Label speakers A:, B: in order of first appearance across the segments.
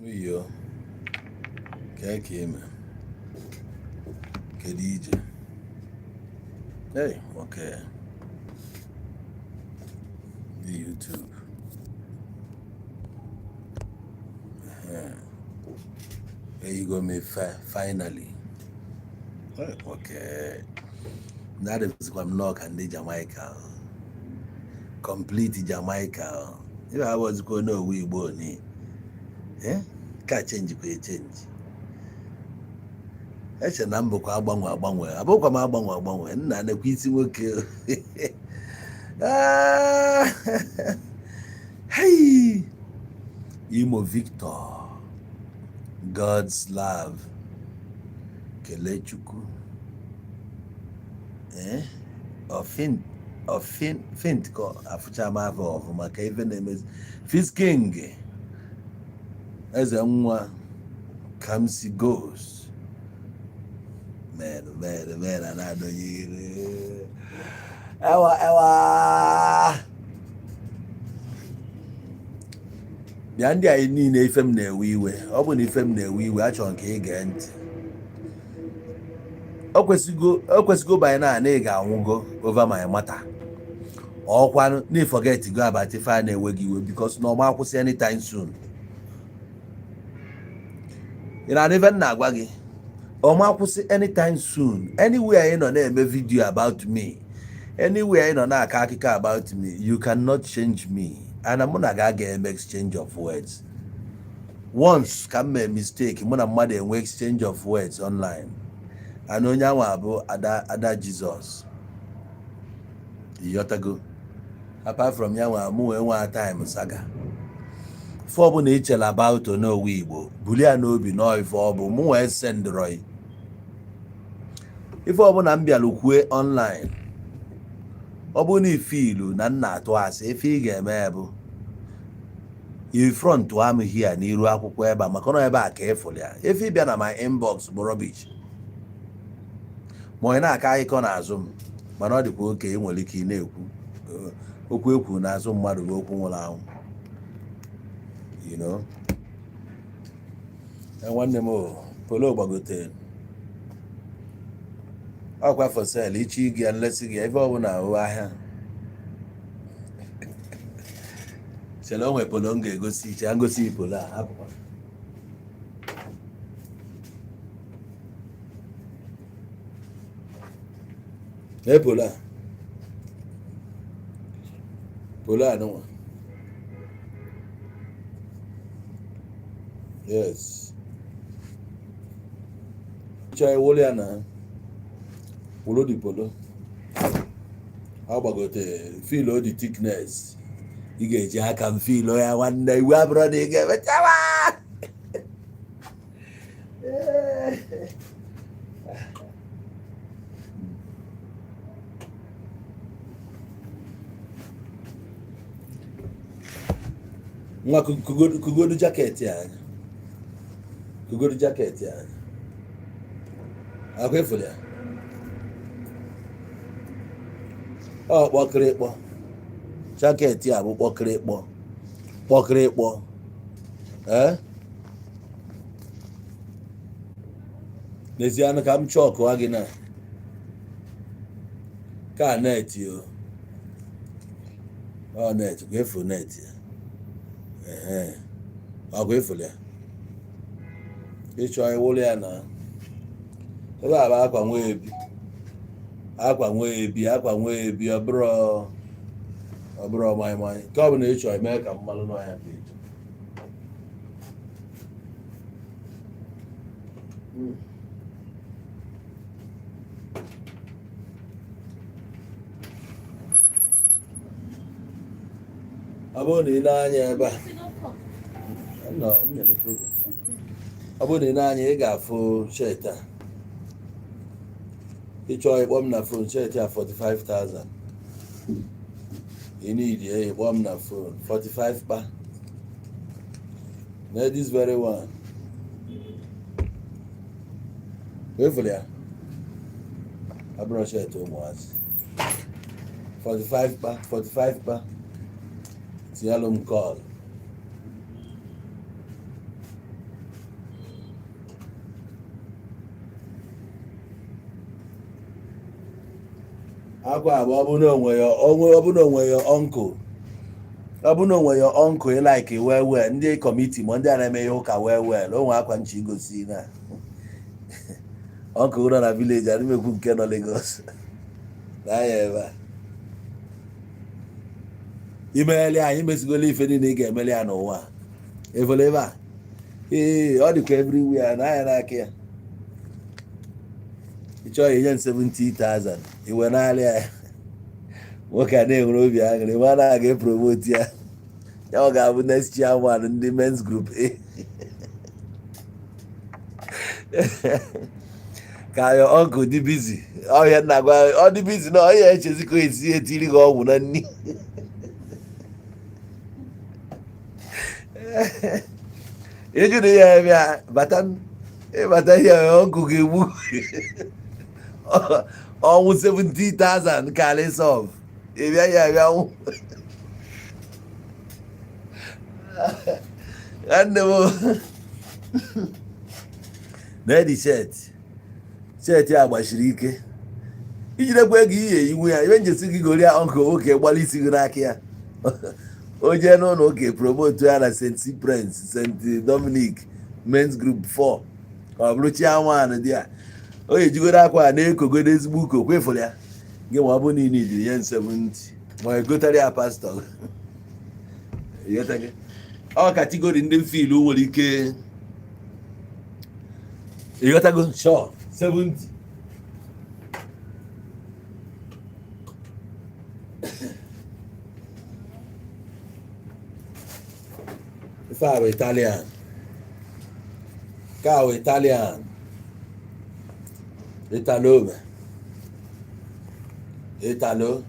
A: Iyo, kee ka ime, kedu ije? Hey, okay. The YouTube. There you go, me finally. Hey, okay. That is what I'm not and Jamaica. Complete Jamaica. If I was going to we ni. Eh? Ka change kwa change. Eche na mbụ kwa agbanwe agbanwe. Abụkwa m agbanwe agbanwe. Nna nekwa isi nwoke. Ah! Hey! Imo Victor. God's love. Kelechukwu. Eh? Ofin ofin fint ka afụcha m afọ ọfụma ka ife na-emezi. Fis King. Eze nwa Kamsi Ghost. Men, men, men, a na-adọnye ire. Ewa, ewa. Bịa ndị anyị niile ife m na-ewe iwe. Ọ bụ na ife m na-ewe iwe, achọrọ m ka ị gee ntị. O kwesịgo by now na ị ga-anwụgo over my matter. Ọkwanụ na ị forget go about ife a na-ewe gị iwe because na ọma akwụsị anytime soon. Ị na-anụ ife m na-agwa gị? Ọma akwụsị anytime soon. Anywhere ị nọ na-eme video about me, anywhere ị nọ na-akọ akụkọ about me, you cannot change me. And mụ na gị aga eme exchange of words. Once ka m mee mistake, mụ na mmadụ enwe exchange of words online. And onye ahụ abụ Ada Ada Jesus. Ịghọtago? Apart from ya nwa mụ wee nwa time saga. Ife ọbụla ị chere about Onowu Igbo, bulie ya n'obi nọọ ife ọ bụ mụ wee sendịrọ ya. Ife ọbụla m bịara kwue online, ọ bụrụ na ife ilu na nna atụ asị, ife ị ga-eme bụ i front am here n'iru akwụkwọ ebe a maka na ebe a ka ị fụrụ ya. Ife ịbịa na my inbox bụ rubbish. Ma onye na-akọ akụkọ n'azụ m, mana ọ dịkwa oke ị nwere ike ị na-ekwu okwu ekwu n'azụ mmadụ bụ okwu nwụrụ anwụ. You know? Nwanne m o, polo gbagotere. Ọkwa for sale, ichi gị ya nlesi gị ebe ọbụla ahụ ahịa. Chere o nwere polo m ga-egosi iche, ngosi polo a hapụkwa. Lee polo a. Polo a nụnwa. Yes. Chọọ iwụlụ ya na wụlụ dị polo. Ọ gbagote feel the thickness. Ị ga-eji aka m feel ya nwanne iwe abụrụ na ị ga-emechawa. Nwa kugodu jacket ya anya. Kugodu jacket ya anya. Akwa efuru ya. Ọ kpọkịrịkpọ. Jacket ya bụ kpọkịrịkpọ. Kpọkịrịkpọ. Eh? N'ezie ka m chọkụwa gị na ka net o. Ọ net kwa efu net ya. Ehe. Ọ kwa efuru ya. Ịchọ iwụlụ ya na ebe a bụ akwa nwa ebi. Akwa nwa ebi, akwa nwa ebi, ọ bụrụ moi moi. Nke ọ bụla ị chọrọ eme ka mmalụ n'ọhịa ka ịchọ. Ọ bụrụ na ị na-anya ebe a, nọ, m na-eme program. Ọ bụrụ na ị na-anya ị ga-afụ shirt a. Ị chọọ ịkpọ m na phone shirt a 45,000. Ị need ya ịkpọ m na phone 45 kpa. Na this very one. Wefụrụ ya. Abụrụ shirt ụmụazị. 45 kpa, 45 kpa. Tinyelụ m call. Akwa bụ ọ bụ na onwe ya onwe, ọ bụ na onwe ya uncle, ọ bụ na onwe ya uncle ị like well well, ndị committee ma ndị a na-eme ihe ụka well well, onwe akwa nchi igosi na uncle nọ na village, adịmekwu nke nọ Lagos n'anya ebe a. Imegheli anyị mesigolo ife niile ị ga-emeli ya n'ụwa a. Efere ebe a, ee, ọ dịkwa everywhere n'anya n'aka ya. Ị chọọ inye m 70,000, iwe n'alịa ya. Nwoke a na-enwere obi aṅụrị ma na aga epromote ya, ya ọ ga-abụ next chairman ndị men's group A. Ka your uncle dị busy ọhịa nna gwa ọ dị busy na ọhịa echezi ka esi etiri gị ọgwụ na nni. Ịjụ na ihe eme ya bata, ịbata ihe ọgụ ga-egbu ọnwụ 70,000 karị sọf ịbịa ya bịa nwụ. Nwanne m, na-edi shirt, shirt a gbachiri ike ijidekwa ego iyi eyinwu ya. Ibe njesi gị goria uncle nwoke gbara isi gị n'aka ya, o jee n'ụlọ ụka promote ya na St. Cyprian, St. Dominic Men's Group 4, ka ọ bụrụ chairman dị ya. O ejigoro akwa a na-ekogodo ezigbo uko kwefụrụ ya gị. Ma ọ bụ niile ijiri nye 70 ma egotara ya pastor. Ịghọtago? Ọ category ndị mfilu nwere ike, ịghọtago? Sure, 70. Ife a bụ Italian, ka bụ Italian, Italo, Italo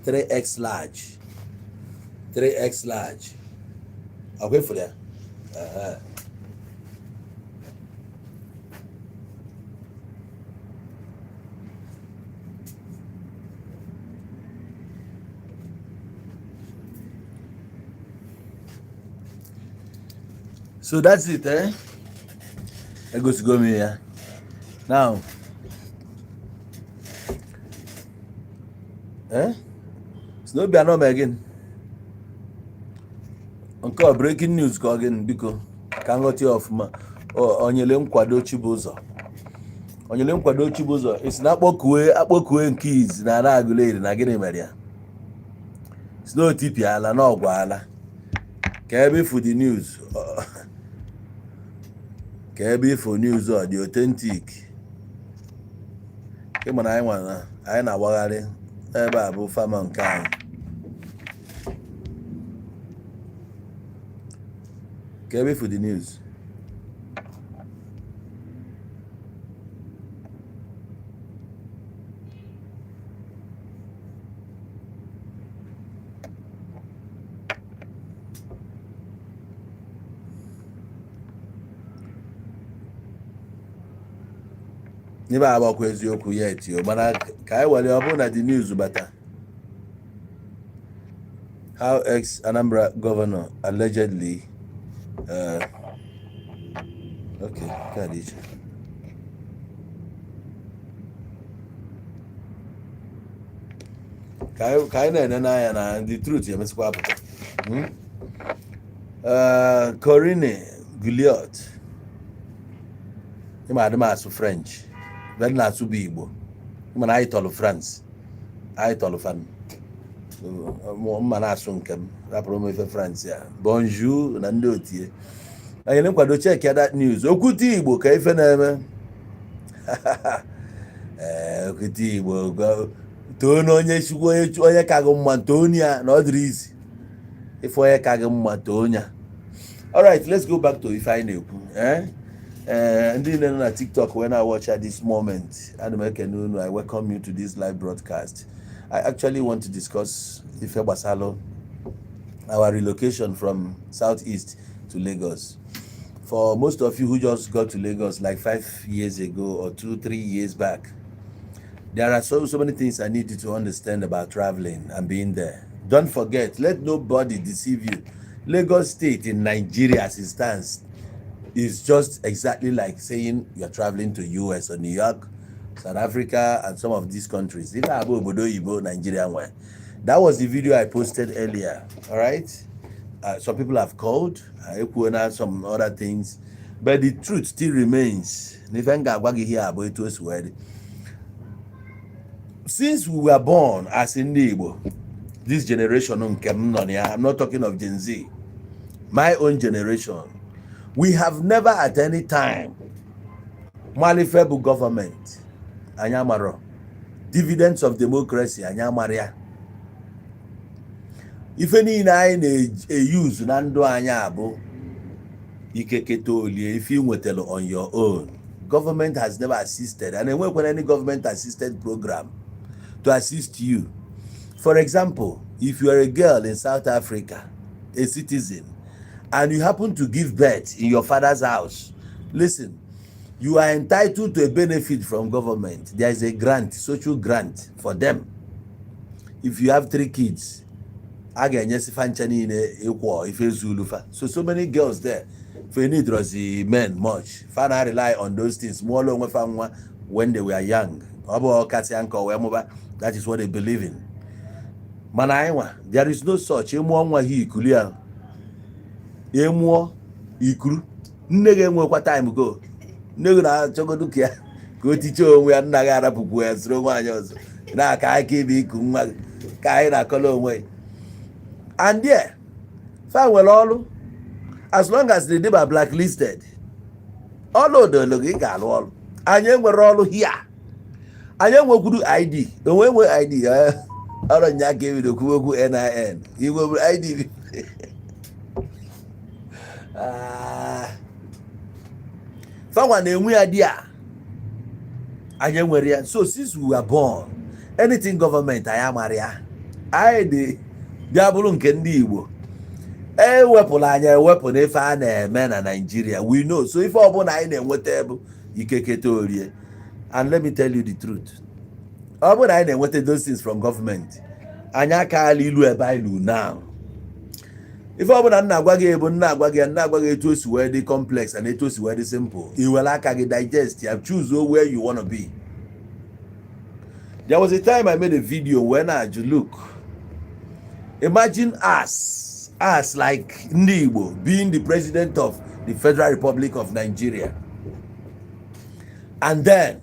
A: 3X large, 3X large, akwa efuru ya. Ehe. So that's it, eh? Egosigo m ya now, eh? Snow anọ m again. Nke a breaking news ka ọ gịnị? Biko ka nghọta ya ọfụma. Onyele nkwado Chibụzọ, onyele nkwado Chibụzọ esi na akpọkue akpọkue nke izi na ana Agụleri na gịnị mere ya? Snow tipiala na ọgwala ka ebe ifu the news, ka ebe ifu news ọ dị authentic. Ịma na anyị nwa na anyị na-agbagharị ebe a bụ fama nke anyị ka ebe ifu the news. N'ebe a agbakwa eziokwu ya etio, mana ka anyị were ọ bụrụ na the news bata. How ex Anambra governor allegedly okay, nke a dị iche. Ka anyị na-ene n'anya na the truth emesịkwa apụta. Corinne Guillot, ịma adị m asụ French, ebe m na-asụ bụ Igbo. Ịma na anyị tọrọ France, anyị tọrọ fan mma na-asụ nke m rapụrụ m ife France ya, bonjour na ndị otie anyị nkwado. Check ya that news, okwute Igbo ka ife na-eme. Ee, okwute Igbo too na onye chukwu, onye onye ka gị mma, too ya na ọ dịrị izi ife onye ka gị mma, too ya. Alright, let's go back to ife anyị na-ekwu. Eh, ee, ndị niile nọ na TikTok when I watch at this moment, ana m ekene unu. I welcome you to this live broadcast. I actually want to discuss ife gbasalụ our relocation from Southeast to Lagos. For most of you who just got to Lagos like 5 years ago or 2, 3 years back, there are so, so many things I need you to understand about traveling and being there. Don't forget, let nobody deceive you. Lagos State in Nigeria as it stands is just exactly like saying you're traveling to US or New York. South Africa and some of these countries. Ife a bụ obodo oyibo Nigeria nwere. That was the video I posted earlier. All right, some people have called, ekwuona some other things, but the truth still remains. N'ife m ga-agwa gị here bụ etu o si wee dị. Since we were born as ndị Igbo, this generation nke m nọ na ya, I'm not talking of Gen Z, my own generation, we have never at any time malife bụ gọọmenti. Anyị amarọ dividends of democracy. Anyị amara ya. Ife niile anyị na-eyuzu na ndụ anyị abụ ikeketa olie, ife ị nwetara on your own. Government has never assisted, and enwekwana any government assisted program to assist you. For example, if you are a girl in South Africa, a citizen, and you happen to give birth in your father's house, listen, you are entitled to a benefit from government. There is a grant, social grant for them. If you have three kids, a ga-enyesi fa ncha niile ịkwọ ife zulu fa. So many girls there fe need men much. Fa na rely on those things, mụọla onwe fa nwa when they were young. Ọ bụ ọkasịa nke wee mụba. That is what they believe in. Mana anyị nwa, there is no such. Ịmụọ nwa ha, ikulu ya, ịmụọ ikuru nne gị, enwekwa time go. Nne gị na-achọgodu ka ya ka o tichee onwe ya. Nna gị arapụkwu ya, soro nwaanyị ọzọ na-aka aka ebe iku nwa gị ka anyị na-akọla onwe ya. And there fa nwere ọrụ, as long as the dịba blacklisted, ọlụ odolo gị ga-alụ ọrụ. Anyị enwere ọrụ here. Anyị enwekwuru ID, onwe nwe ID. Ọrụ nya ka ebido kwuo okwu NIN, igwe ID. Ah. Fanwa na-enwe ya dị a, anyị enwere ya. So since we were born, anything government, anyị amara ya. Anyị dị bịa bụrụ nke ndị Igbo ewepụla anyị ewepụ n'ife a na-eme na Nigeria. We know. So ife ọbụla anyị na-enweta bụ ikeketa orie. And let me tell you the truth, ọ bụrụ na anyị na-enweta those things from government, anyị akaala ilu ebe anyị lu now. Ife ọbụla nna agwa gị bụ nna agwa gị, nna agwa gị etu o si wee dị complex and etu o si wee dị simple. I were aka gị digest ya, choose where you wanna be. There was a time I made a video when I look, imagine us like ndị Igbo being the president of the Federal Republic of Nigeria, and then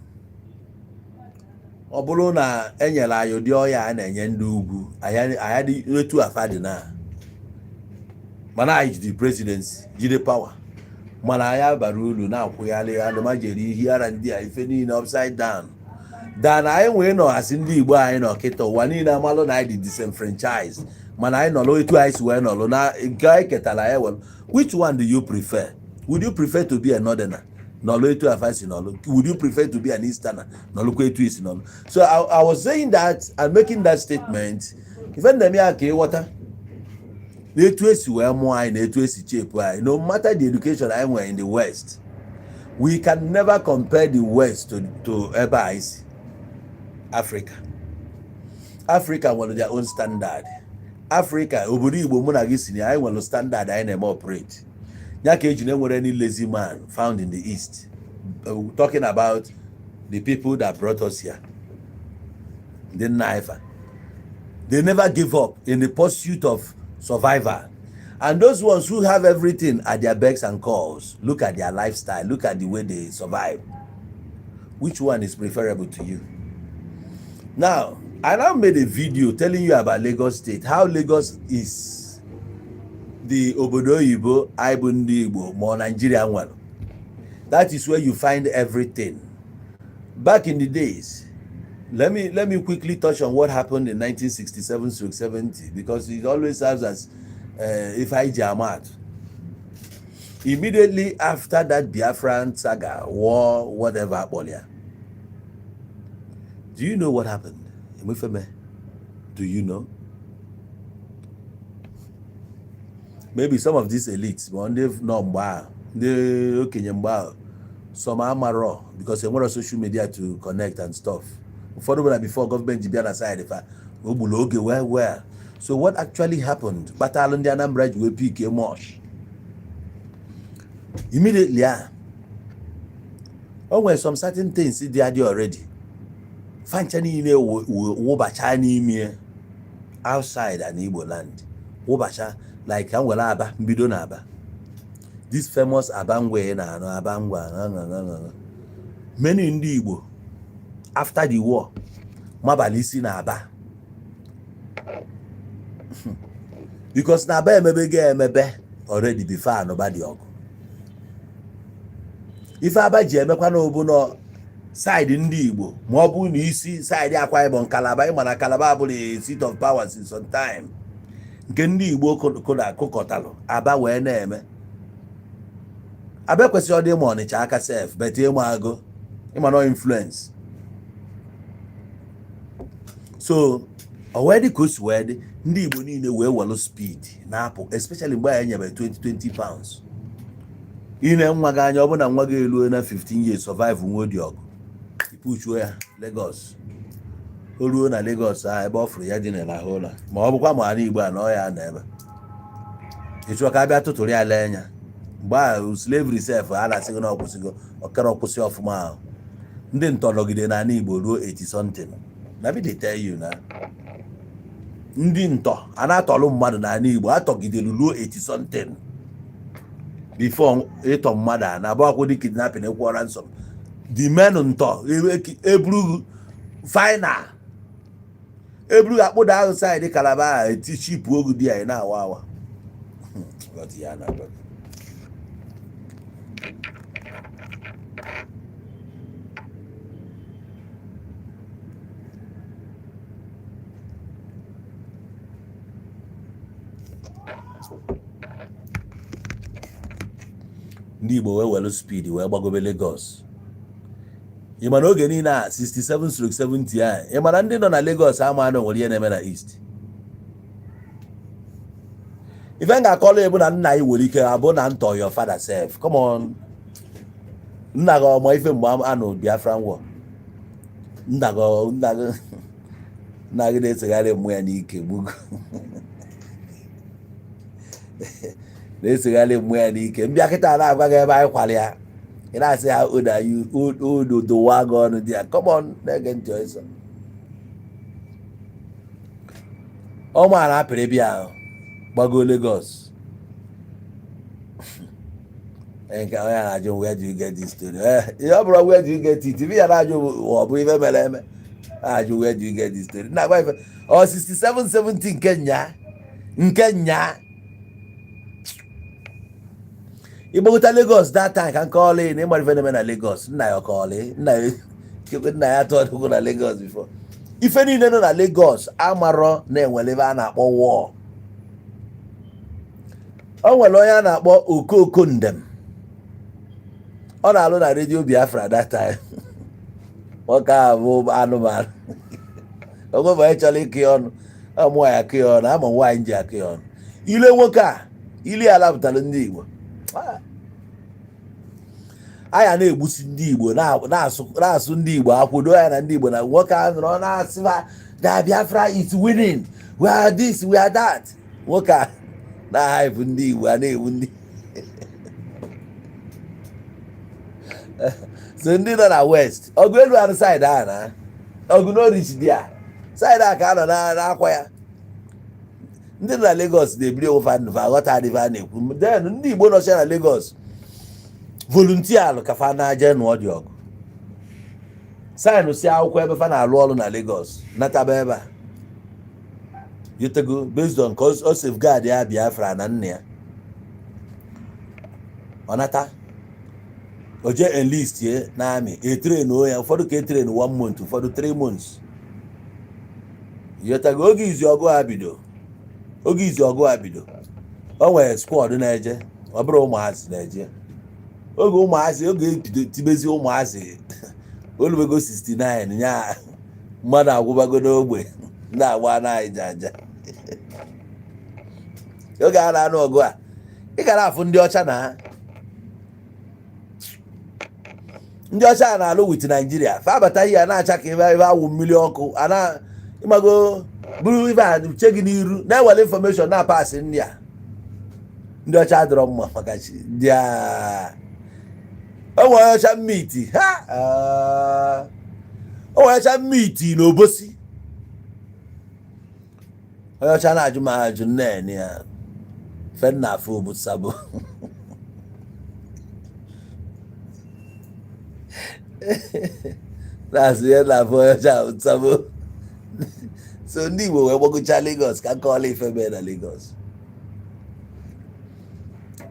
A: ọ bụrụ na enyere anyị ụdị ọya a na-enye ndị ugwu, anyị dị etu afa dị na, mana anyị jide presidency, jide power, mana anyị abara uru na-akwụgharị alụmajeri ihe ara ndị a, ife niile upside down. Dan anyị nwee nọ asị ndị Igbo anyị nọ kịta, ụwa niile amalụ na anyị dị disenfranchised, mana anyị nọrọ etu anyị si wee nọrọ na nke anyị ketara anyị were. Which one do you prefer? Would you prefer to be a northerner, nọrọ etu afa si nọrọ? Would you prefer to be an easterner, nọrọkwa etu isi nọrọ? So I was saying that and making that statement, ife nna m ya ka ịghọta na etu esi wee mụọ anyị na etu esi chepu anyị. No matter the education anyị nwere in the West, we can never compare the West to ebe anyị si. Africa, Africa nwere their own standard. Africa, obodo Igbo mụ na gị si na anyị nwere standard anyị na-eme operate. Ya ka eji na-enwere any lazy man found in the East. Talking about the people that brought us here, ndị nna anyị fa, they never give up in the pursuit of survival. And those ones who have everything at their becks and calls, look at their lifestyle, look at the way they survive. Which one is preferable to you? Now, I now made a video telling you about Lagos State, how Lagos is the obodo oyibo anyị bụ ndị Igbo ma ọ Nigeria nwere. That is where you find everything. Back in the days, let me quickly touch on what happened in 1967 70, because it always serves as if I ji ama atụ. Immediately after that Biafran saga, war, whatever akpọrọ ya, do you know what happened? Emefeme, do you know? Maybe some of these elites, ma ndị nọ mgbe ahụ, ndị okenye mgbe ahụ, some amarọ, because enwere social media to connect and stuff. Ụfọdụ bụ na before gọọmenti bịa na side fa, o gburu oge well well. So what actually happened kpatalụ ndị Anambra ji wee pick much immediately? A o nwere some certain things dị adị already. Fa ncha niile wụbacha n'ime outside and Igbo land, wụbacha like ka m were Aba mbido na Aba, this famous Aba Ngwa ị na-anụ, Aba Ngwa. Many ndị Igbo after the war mabala isi na Aba because na Aba emebego emebe already before anụba dị ọgụ. Ife Aba ji emekwa na obu nọ side ndị Igbo, ma ọ bụ na isi side Akwa Ibom, Calabar. Ịma na Calabar abụrụ seat of power since some time, nke ndị Igbo kụkọtalụ Aba wee na-eme. Aba ekwesịghị ọ dị ịma Ọnịcha aka sef, but ịma agụ, ịma no influence. So o wee dị ka o si wee dị, ndị Igbo niile wee welụ speed na-apụ, especially mgbe anyị nyebere 20 £20. Ine nwa gị anya, ọ bụ na nwa gị eluo na 15 years, survive nwa dị ọgụ, ipuchuo ya Lagos. O ruo na Lagos ahụ, ebe ọ fụrụ ya dị na ụlọ, ma ọ bụkwa ma ala Igbo a na ọ ya na ebe ịchụọ ka abịa tụtụrụ ya lee anya. Mgbe ahụ slavery sef a na-asị gị na ọkwụsịgo, ọkara ọkwụsị ọfụma ahụ. Ndị ntọ nọgide n'ala Igbo ruo 80 something na me dey tell you na ndị ntọ a na-atọlụ mmadụ n'ala Igbo atọgidere ruo 80 something before ịtọ mmadụ a na abụọkwụ dị kidnapping, ịkwụọ ransom. The men ntọ eburu final, eburu akpụda ahụ side Calabar ahụ, etichipụ ogu di anyị na-awa awa. Got ya na agwa gị. Ndị Igbo wee welu speed wee gbagobe Lagos. Ị ma na oge niile a 67/70 a, ị ma na ndị nọ na Lagos ama na onwere ihe na-eme na East. Ife m ga-akọlụ ebu na nna anyị nwere ike abụ na ntọ your father sef. Come on, nna gị ọma ife mgbe a nụ Biafran war, nna gị, nna gị, nna gị na-esegharị mmụ ya n'ike gbugo, na-esegharị mmụ ya n'ike. Mbịa kịta na-agwa gị ebe anyị kwara ya, ị na-asị ha oda odo dowa gị ọnụ dị ya. Come on, na-ege ntị ọsọ. Ọ maara apịrị bịa ahụ gbago Lagos. Nke onye na-ajụ, "Where do you get this story?" Ihe ọ bụrụ, "Where do you get it?" Ife ya na-ajụ bụ, ọ bụ ife mere eme na-ajụ, "Where do you get this story?" Na-agwa ife ọ 67 70 nke nya nke nya igbagota Lagos that time ka nke ọlị na ịmara ife na-eme na Lagos. Nna ya ọkọọlị, nna ya, nna ya tụọ na Lagos before. Ife niile nọ na Lagos amarọ na-enwere ebe a na-akpọ war. O nwere onye a na-akpọ Okoko Ndem, ọ na-alụ na Redio Biafra that time. Nwoke a bụ anụmanụ. Onwe onye chọrọ ịkụ ya ọnụ, ọmụ ya akụ ya ọnụ, ama nwaanyị ji akụ ya ọnụ. Ile nwoke a ili ala pụtara ndị Igbo anya na-egbusi ndị Igbo, na-asụ ndị Igbo akwụdo ya na ndị Igbo na nwoke a nọrọ na-asị ha na Biafra is winning, we are this, we are that. Nwoke a na-ahaipụ ndị Igbo a na-egbu ndị. So ndị nọ na West, ọgụ elu arụ side a na ọgụ n'orich dị a side a ka a nọ na-akwa ya. Ndị nọ na Lagos na-ebiri onwe fa ndụ, fa aghọta adịfa a na-ekwu. Then ndị Igbo nọcha na Lagos volunteer ka fa na-aje nụọ dị ọgụ, sign si akwụkwọ ebe fa na-alụ ọrụ na Lagos, nataba ebe a yotego based on ka o safeguard ya Biafra na nna ya. Ọ nata, o jee enlist ye na army, etrain ya. Ụfọdụ ka etrain one month, ụfọdụ 3 months, yotago. Oge izu ọgụ a bido, oge izu ọgụ a bido, o nwere squad na-eje. Ọ bụrụ ụmụazị na-eje oge ụmụazị, oge ebido tibezi ụmụazị olubego 69 nya mmadụ agwụbago n'ogbe ndị agba na aja aja. Oge a na-anụ ọgụ a, ị gara afụ ndị ọcha na ndị ọcha a na-alụ with Nigeria. Fa abata ihe a na-acha ka ebe ebe awụ mmiri ọkụ a na ịmago bụrụ ife a che gị n'iru na-ewere information na pasị ndị a. Ndị ọcha adịrọ mma maka chi ndị a. O nwere ọcha mmiti ha. O nwerecha mmiti na Obosi. Onye ọcha na-ajụ m ajụ nne ya fenna afọ bụ sabo na-asị ihe na-afụ onye ọcha bụ sabo. So ndị Igbo wee gbagocha Lagos ka nkọọla ife mee na Lagos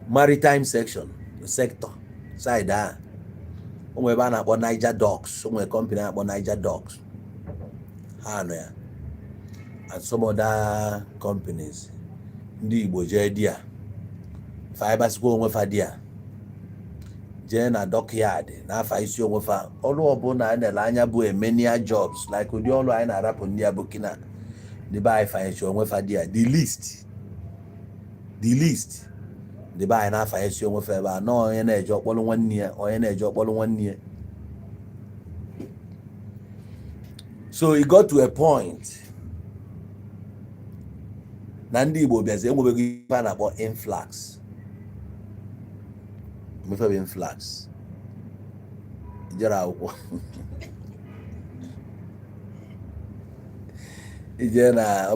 A: maritime section sector side ahụ. O nwere ebe a na-akpọ Niger Docks, o nwere company a na-akpọ Niger Docks, ha nọ ya and some other companies. Ndị Igbo jee dia fa ịbasikwa onwe fa dia jee na dockyard na-afa isi onwe fa. Ọrụ ọbụla a nere anya bụ menial jobs, like ụdị ọrụ anyị na-arapụ ndị Abokina, ndị be anyị fanyechi onwe fa dia. The least ndị be anyị na-afanyesi onwe fa ebe a nọọ, onye na-eje ọkpọrọ nwanne ya, onye na-eje ọkpọrọ nwanne ya. So it got to a point na ndị Igbo bịazi enwebeghị ife a na-akpọ influx. Ife bụ influx ijere akwụkwọ ije na ọ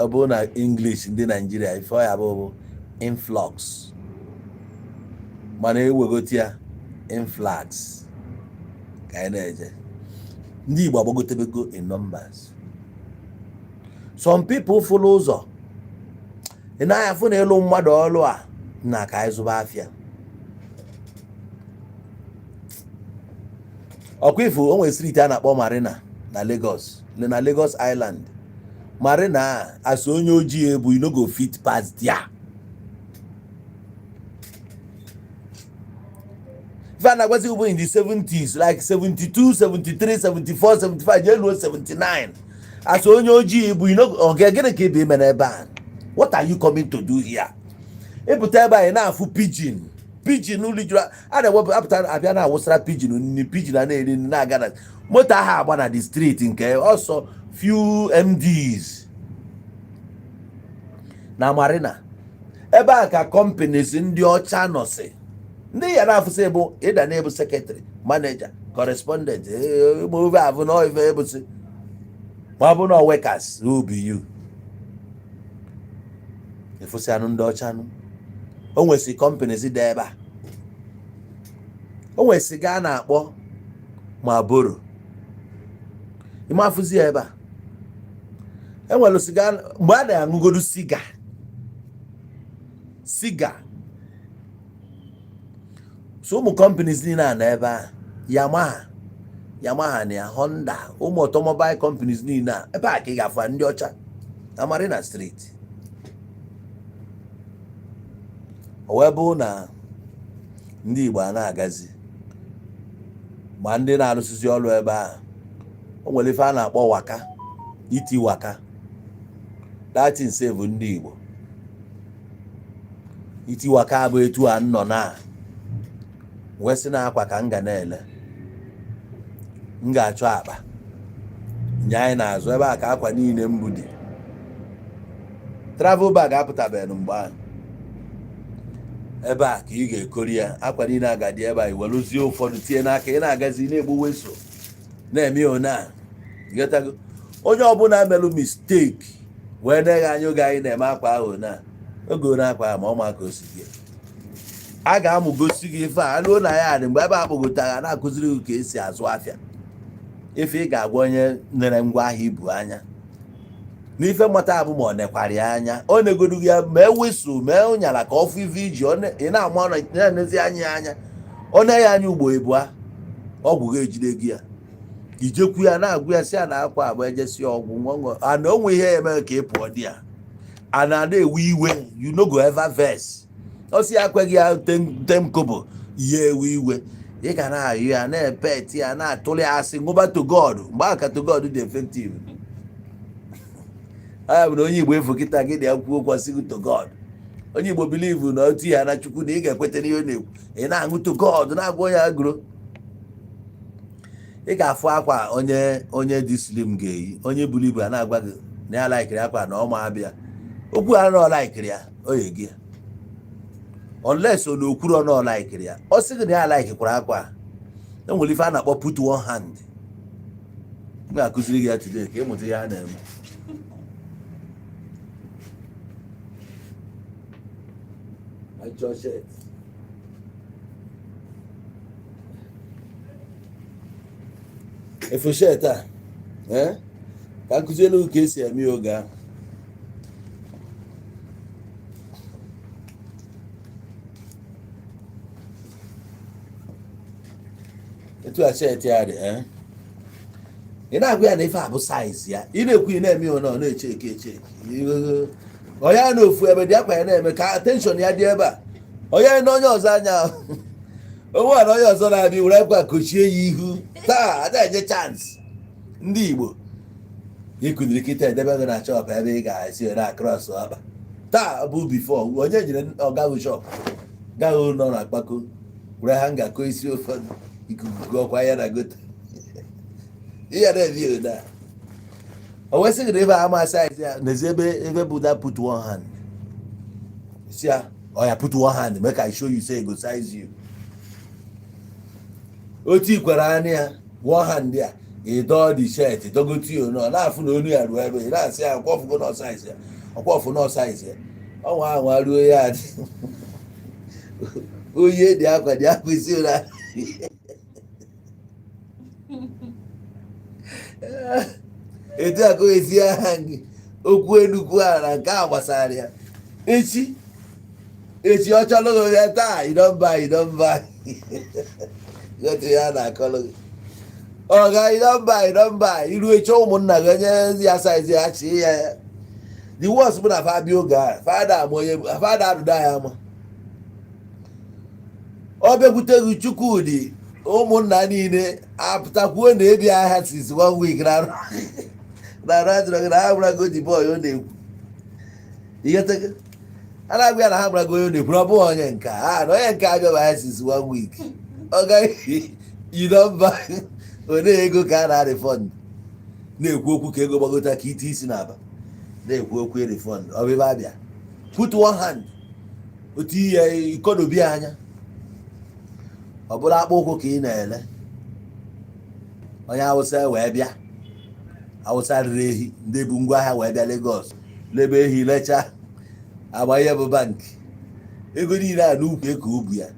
A: bụrụ na English ndị Naijiria, ife ọ ya bụ influx, mana ewegote ya influx ka anyị na-eje. Ndị Igbo agbagotebego in numbers. Some people fụlụ ụzọ ị naghị afụ na ịlụ mmadụ ọlụ a na ka anyị zụba afịa. Ọkwa ifu o nwere street a na-akpọ Marina na Lagos, na Lagos Island. Marina a, as onye ojii ebu, you no go fit pass there. Ife a na-agwazi ugbu in the 70s, like 72, 73, 74, 75, jee luo 79, as onye ojii bụ, you know, oge gịnị ka ị bụ ime n'ebe a? What are you coming to do here? Ịpụta ebe a, ị na-afụ pigeon, pigeon lijuru a na-ewepụ apụta abịa na-awụsara pigeon nri, pigeon a na-eri nri na-aga na moto ahụ agba na the street nke ọsọ few MDs na Marina. Ebe a ka companies ndị ọcha nọsị, ndị ya na-afụsị bụ ịda na-ebu secretary, manager, correspondent, ove avụ na ife ebụsị, ma ọ bụ na workers who be you efụsị anụ ndị ọcha nụ. O nwesị companies dị ebe a, o nwesị gaa na-akpọ Marlboro, ịmafụzi ya ebe a. Enwere siga mgbe a na-aṅụgodu siga siga. So ụmụ companies niile a na ebe a, Yamaha, Yamaha na ya, Honda, ụmụ automobile companies niile a, ebe a ka ị ga-afụ ndị ọcha na Marina Street. O wee bụ na ndị Igbo a na-agazi, ma ndị na-arụsịzi ọrụ ebe ahụ, o nwere ife a na-akpọ waka, iti waka. That thing save ndị Igbo. Iti waka bụ etu a nọ na wee sị na akwa ka m ga na-ele, m ga-achọ akpa nye anyị na-azụ ebe a ka akwa niile mbụ dị. Travel bag apụtabeghị mgbe ahụ. Ebe a ka ị ga-ekori ya, akwa niile a ga-adị ebe a, i weluzie ụfọdụ tinye n'aka, ị na-agazi na-egbu weso na-eme one a getago. Onye ọbụla melụ mistake wee na-eghe anya oge anyị na-eme akwa ahụ na oge one akwa ahụ, ma ọ ma ka o si gị a ga-amụgosi gị ife a ruo na ya dị mgbe ebe a kpọgotara na-akụziri gị ka esi azụ afịa. Ife ị ga-agwa onye nere ngwa ahịa ibu anya n'ife mmata abụ ma ọ nekwara ya anya, ọ negodu ya ma eweso mee ụnyala ka ọ fụ ife iji ị na-ama ọ na-enezi anya ya anya, ọ na ya anya ugbo ịbụa ọgwụ ga-ejide gị ya, ijekwu ya na-agwụ ya si ya na akwa abụ ejesi ọgwụ ṅụọ ana onwe ihe ya eme ka ị pụọ di ya a na-ada ewe iwe. You no go ever vex. Ọ sị ya ekweghị ya tem kobo ihe ewe iwe, ị ga na-ayụ ya, na-epet ya, na-atụli ya asị ṅụba to God. Mgbe ahụ ka to God dị effective. Anya bụ na onye Igbo efu kịta gị na-ekwu okwu ọsị gị to God. Onye Igbo believe na otu ya na Chukwu na ị ga-ekweta n'ihe ọ na-ekwu. Ị na-aṅụ to God, na-agwa onye agụrụ ị ga-afụ akwa onye onye dị slim ga-eyi, onye buru ibu a na-agwa gị na ya laikiri akwa na ọma abịa okwu ha na ọ laikiri ya, o yi gị ya unless ọ na okwuru na ọ laikiri ya, ọ sị gị na ya laikikwara akwa a. Enwere ife a na-akpọ put one hand. M ga-akụziri gị ya today ka ị mụta ihe a na-eme. Achọ shirt. Efu shirt a, ee, ka m kụzielu ka esi eme ya oge ahụ. Etu a shirt ya dị, ee, ị na-agwa ya na ife a bụ size ya. Ị na-ekwu, ị na-eme ya, ọ na-eche eke eche onye ya na ofu ebe dị akpa ya na-eme ka attention ya dị ebe a. Onye na onye ọzọ anya onwe na onye ọzọ na-abịa were akwa kochie ya ihu. Taa ada enye chance ndị Igbo ịkụziri kịta edebe gị na shop ebe ị ga-esi were across ọkpa. Taa bụ before onye jiri ọgaghị shop gaghị nọ na akpako were ha ngakọ isi ụfọdụ ikuku ọkwa ya na gota ihe na-ebi ụda. O wee sị gị na ebe ama size ya n'ezi ebe ebe bụ that put one hand si ya, ọ ya put one hand, make I show you say e go size you. Otu ikwere anya ya one hand ya, ịdọ the shirt dọgotu ya ọ na-afụ na onu ya ruo ebe ị na-asị ya ọkwọfụgo nọ size ya, ọkwọfụ nọ size ya. Ọnwa anwa ruo ya dị oyi dị akwa dị akwa isi ụra etu a ka o esi aha gị okwu enukwu a na nke a gbasara ya. Echi echi ọ chọrọ gị ya taa, you don buy, you don buy. Gotu ya na-akọrọ gị ọga, you don buy, you don buy. Iru echi ụmụnna gị onye ya size ya chi ya ya. The worst bụ na fa bịa oge a, fada ama onye fada adụda ya ama ọ bịakwute gị. Chukwudị ụmụnna niile apụtakwuo na ebi ahịa since one week na na adịrọ gị na ha gwarago the boy ọ na-ekwu ihe a na-agwa ya na ha gwarago onye ọ na-ekwu na ọ bụghị onye nke a na onye nke abịa ahịa since one week. Ọ gaghị yidọmba one ego ka a na-refund na-ekwu okwu ka ego gbagota ka ite isi n'aba na-ekwu okwu refund. Ọ bụ ebe abịa put one hand otu ihe ikodobi anya. Ọ bụrụ akpụ ụkwụ ka ị na-ele, onye Awụsa wee bịa, Awụsa riri ehi, ndị bu ngwa ahịa wee bịa Lagos lebe ehi lechaa agba ihe bụ bankị ego niile a n'ukwu ka o bu ya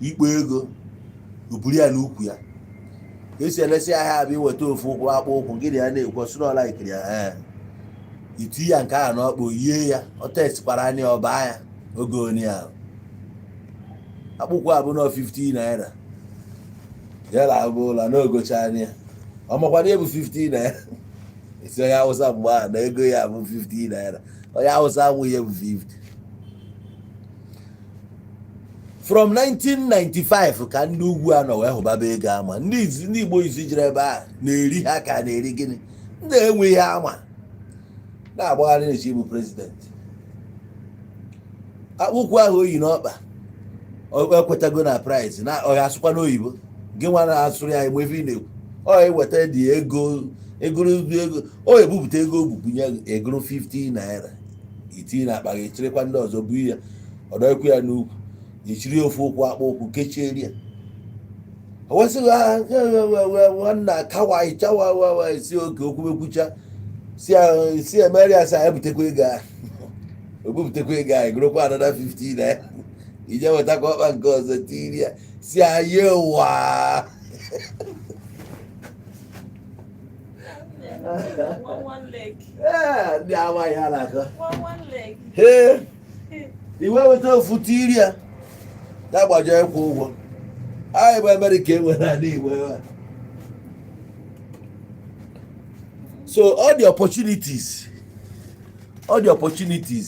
A: ikpo ego oburu ya n'ukwu ya ka esi elesi ahịa. Abịa iweta ofu ụkwụ akpụ ụkwụ gịnị ya na-ekwu ọsụnọla ikiri ya, ee, iti ya nke ahụ n'ọkpụ yie ya. Ọ testikwara anya ọba ya oge oni ahụ akpụkwụ abụ nọ 50 naira ya na abụ ụlọ n'ogocha anya. Ọ makwana ihe bụ 50 naira esi onye Awụsa mgbe ahụ na ego ya bụ 50 naira. Onye Awụsa amụ ihe bụ 50 from 1995 ka ndị ugwu a nọ wee hụbaba ego ama ndị Igbo izi jiri ebe a na-eri ha ka na-eri gịnị ndị enwe ihe ama na-agbagharị na-echi ịbụ president. Akpụkwụ ahụ oyi n'ọkpa ekwetago na price na ọ ya asụkwa n'oyibo gị nwa na-asụrụ ya Igbo. Ife ị na-ekwu ọ eweta dị ego egoro ego o ebupụta ego ogbubunye egoro 50 naira itinye na akpa gị chịrịkwa ndị ọzọ bu ya ọdọkwu ya n'ukwu ichiri ofu ụkwụ akpụ ụkwụ kechieri ya. O wesịghị nwanna kawai chawawawa si oke okwu ekwucha si emeri ya sị ebutekwa ego ahụ o bupụtakwa ego ahụ egorokwa another 50 naira ije wetakwa ọkpa nke ọzọ tiri ya si anyị wa.
B: One one leg.
A: Ee, ndị amaghị ha na-akọ.
B: One one leg.
A: Ee, iwe weta ofu tiri ya ya gbajọ ịkwụ ụgwọ. Anyị bụ Amerịka enwere ala Igbo ebe a. So all the opportunities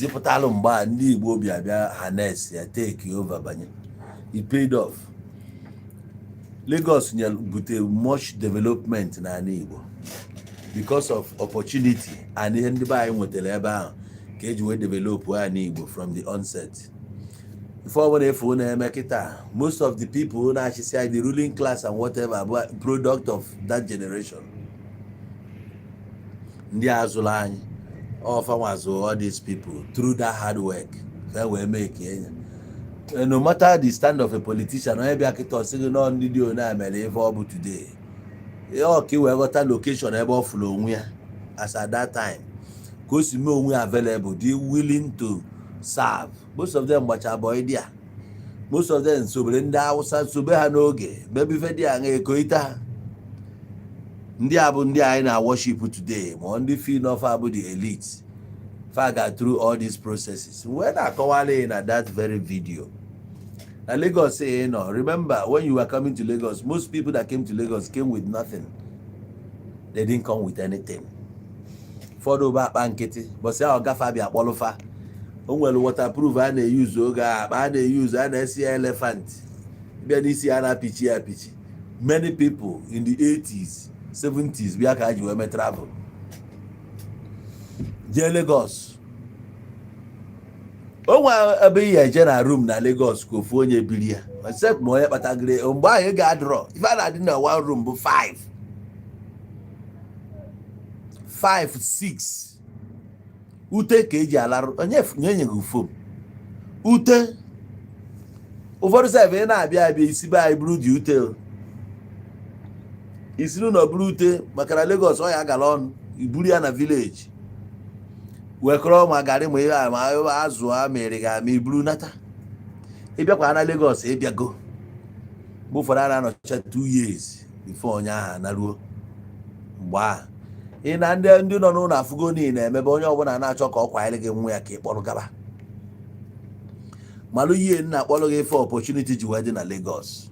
A: ịpụtalụ mgbe a ndị Igbo bịa bịa harness ya, take over, banye, it paid off. Lagos nyere bute much development n'ala Igbo because of opportunity and ihe ndị be anyị nwetara ebe ahụ ka eji wee develop ala Igbo from the onset. Ife ọbụla efu na-eme kịta, most of the people na-achịsị anyị, the ruling class and whatever, bụ product of that generation. Ndị azụrụ anyị ọfanwa zụ all these people through that hard work ka wee make enya. No matter the stand of a politician, onye bịa kịta ọ sị gị nọọ ndị dị one a mere ife ọ bụ today. Ọ ka ị wee ghọta location ebe ọ fụrụ onwe ya as at that time, ka o si mee onwe ya available, dị willing to serve. Most of them gbacha boy dị a, most of them sobere ndị Hausa, sobe ha n'oge mebe ife dị aṅa ekoite ha. Ndị a bụ ndị anyị na worship today, ma ndị feel n'ofa bụ the elite fa ga through all these processes wee na-akọwala ị na that very video na Lagos ị nọ. Remember, when you were coming to Lagos, most people that came to Lagos came with nothing. They didn't come with anything. Ụfọdụ bụ akpa nkịtị bọsị ahụ gafe abịa kpọlụfa. O nwere waterproof a na-eyuzu oge a, akpa a na-eyuzu a na-esi ya elephant bịa n'isi ya na-apịchi ya apịchi. Many people in the 80s, 70s bịa ka ha ji wee mee travel jee Lagos. O nwere ebe ị eje na room na Lagos ka ofu onye biri ya, except ma onye kpatagịrị. Mgbe ahụ ị ga-adịrọ ife a na-adị na one room bụ 5 5 6 ute ka eji alarụ. Onye nye gị foam ute. Ụfọdụ sef ị na-abịa abịa isi be anyị buru dị ute o. Isi n'ụlọ buru ute maka na Lagos ọ ya gara ọnụ iburu ya na village, wekọrọ ma garị ma ihe a ma azụ a mere gị ama iburu nata. Ịbịakwa na Lagos, ịbịago mgbe ụfọdụ a na-anọcha 2 years before onye ahụ anaruo. Mgbe ahụ ị na ndị nọ n'ụlọ afụgo niile na-emebe onye ọbụla na-achọ ka ọ kwanyere gị nwa ya ka ị kpọrọ gaba malụ ihe nna akpọrọ gị. Ife opportunity ji wee dị na Lagos,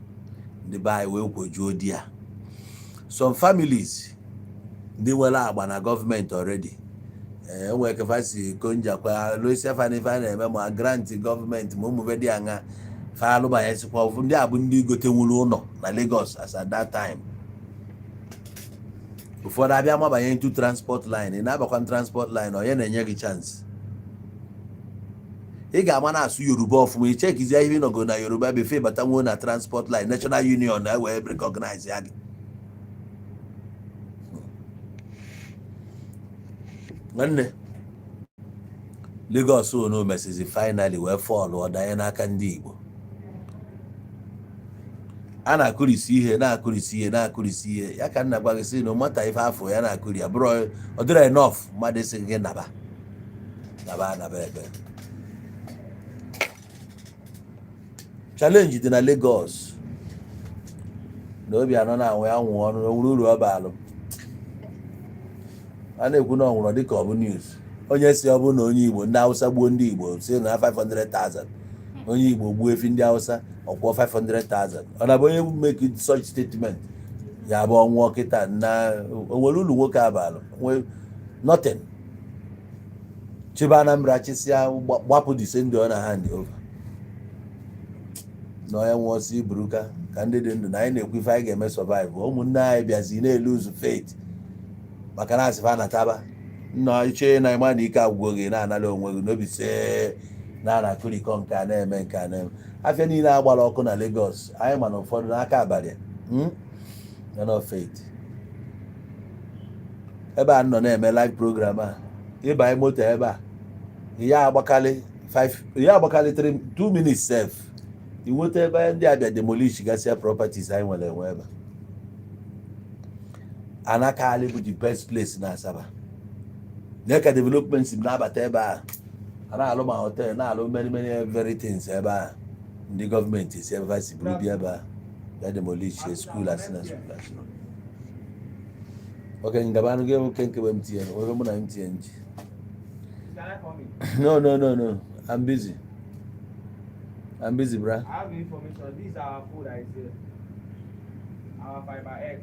A: ndị be anyị wee kwojuo di ya. Some families ndị nwere agba na gọọmenti already, enwere kefa si konjakwa losia fa n'ife a na-eme ma grant gọọmenti ma ụmụ dị aṅa fa alụbanyesikwa. Ndị a bụ ndị gotenwuru ụlọ na Lagos as at that time. Ụfọdụ abịa mabanye into transport line. Ị na-abakwa transport line, onye na-enye gị chance ị ga-ama na-asụ Yoruba ọfụma. Ichekizie ihe ịnọgo na Yoruba befe bata nwuo na transport line, National Union na wee recognize ya gị. Nwanne, Lagos unu mesizi finally wee fall, ọdanye n'aka ndị Igbo. A na-akụrisi ihe, na-akụrisi ihe, na-akụrisi ihe ya ka nna gwa gị sị na nwata ife afọ ya na-akụri ya bụrụ ọ dịrọ enough. Mmadụ sị gị naba naba naba ebe challenge dị na Lagos na obi anọ na-anwụ ya nwụọ ọnụ nwere uru ọ baalụ. A na-ekwu na ọ nwụrụ dịka ọ bụ news. Onye si ọ bụ na onye Igbo, ndị Hausa gbuo ndị Igbo, si na 500,000, onye Igbo gbuo efi ndị Hausa ọkwụọ 500,000. Ọ na-abụ onye make such statement ya bụ ọnwụọ kịta na o nwere uru nwoke abalụ nwe nothing. Chiba Anambra chịsịa gbapụ the same day ọ na hand over na onye nwụọ si buruka ka ndị dị ndụ na anyị na-ekwu ife anyị ga-eme survive. Ụmụnne anyị bịazi na-eluzu faith maka na asịfa nataba nna iche na ịma na ike agwụgo gị na-anara onwe gị n'obi see na na-akụrikọ nke a na-eme nke a na-eme. Afịa niile agbara ọkụ na Lagos anyị ma na ụfọdụ n'aka abalị nọ faith ebe a nọ na-eme live program a. Ịbanye moto ebe a, ya agbakalị 5, ya agbakalị 3 2 minutes sef, ị nweta ebe ndị abịa demolish gasịa properties anyị nwere enwe ebe Anakali bụ the best place na Asaba. Ka development si na-abata ebe a, a na-alụ ma hotel, na-alụ many many everything ebe a. Ndị gọọmenti si ebe ha si buru bịa ebe a bịa demolish school asị na school asị. Ok, ngabanụ gị nwoke nke bụ MTN onye mụ na MTN ji.
C: Can I come in?
A: No, no, no, no, I'm busy, I'm busy, bra.
C: I have information. This is our food that is here. Our Fiber X.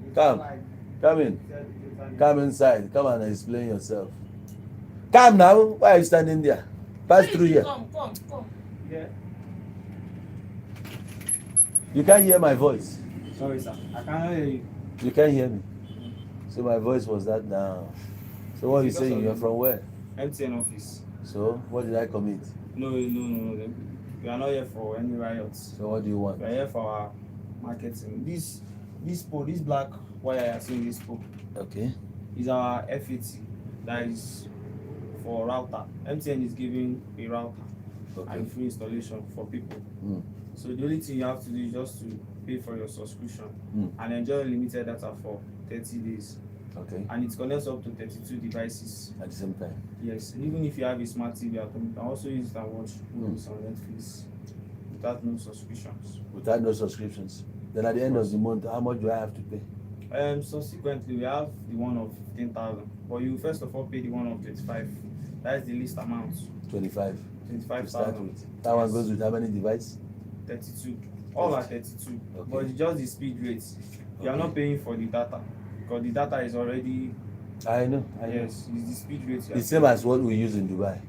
C: It's
A: Come.
C: like
A: Come in.
C: totally-
A: Come inside. Come and explain yourself. Come now. Why are you standing there? Pass
B: Where
A: through
B: is
A: here.
B: Come, come, come.
C: Yeah.
A: You can't hear my voice.
C: Sorry, sir. I cannot hear you.
A: You can't hear me. So my voice was that now. So what are you saying? You're from where?
C: MTN office.
A: So what did I commit?
C: No, no, no, no. We are not here for any riots.
A: So what do you want?
C: We are here for our marketing. This pole, this black wire you are seeing, this pole,
A: Okay.
C: is our FAT. That is for router. MTN is giving a router
A: Okay.
C: and free installation for people.
A: Mm.
C: So the only thing you have to do is just to pay for your subscription and enjoy unlimited data for 30 days. And it connects up to 32 devices.
A: At the same time.
C: Yes, and even if you have a smart TV at home, you can also use it and watch movies on Netflix without no subscriptions.
A: Without no subscriptions. Then at the end of the month, how much do I have to pay?
C: Subsequently, we have the one of 15,000, but you first of all pay the one of 25. That is the least amount.
A: 25 to start
C: 25,000.
A: with. That one
C: Yes.
A: goes with how many devices?
C: 32. All are 32. But it's just the speed rates. You are not paying for the data because the data is already
A: I know. I know.
C: Yes, it's the speed rate. You are
A: It's same as what we use in Dubai.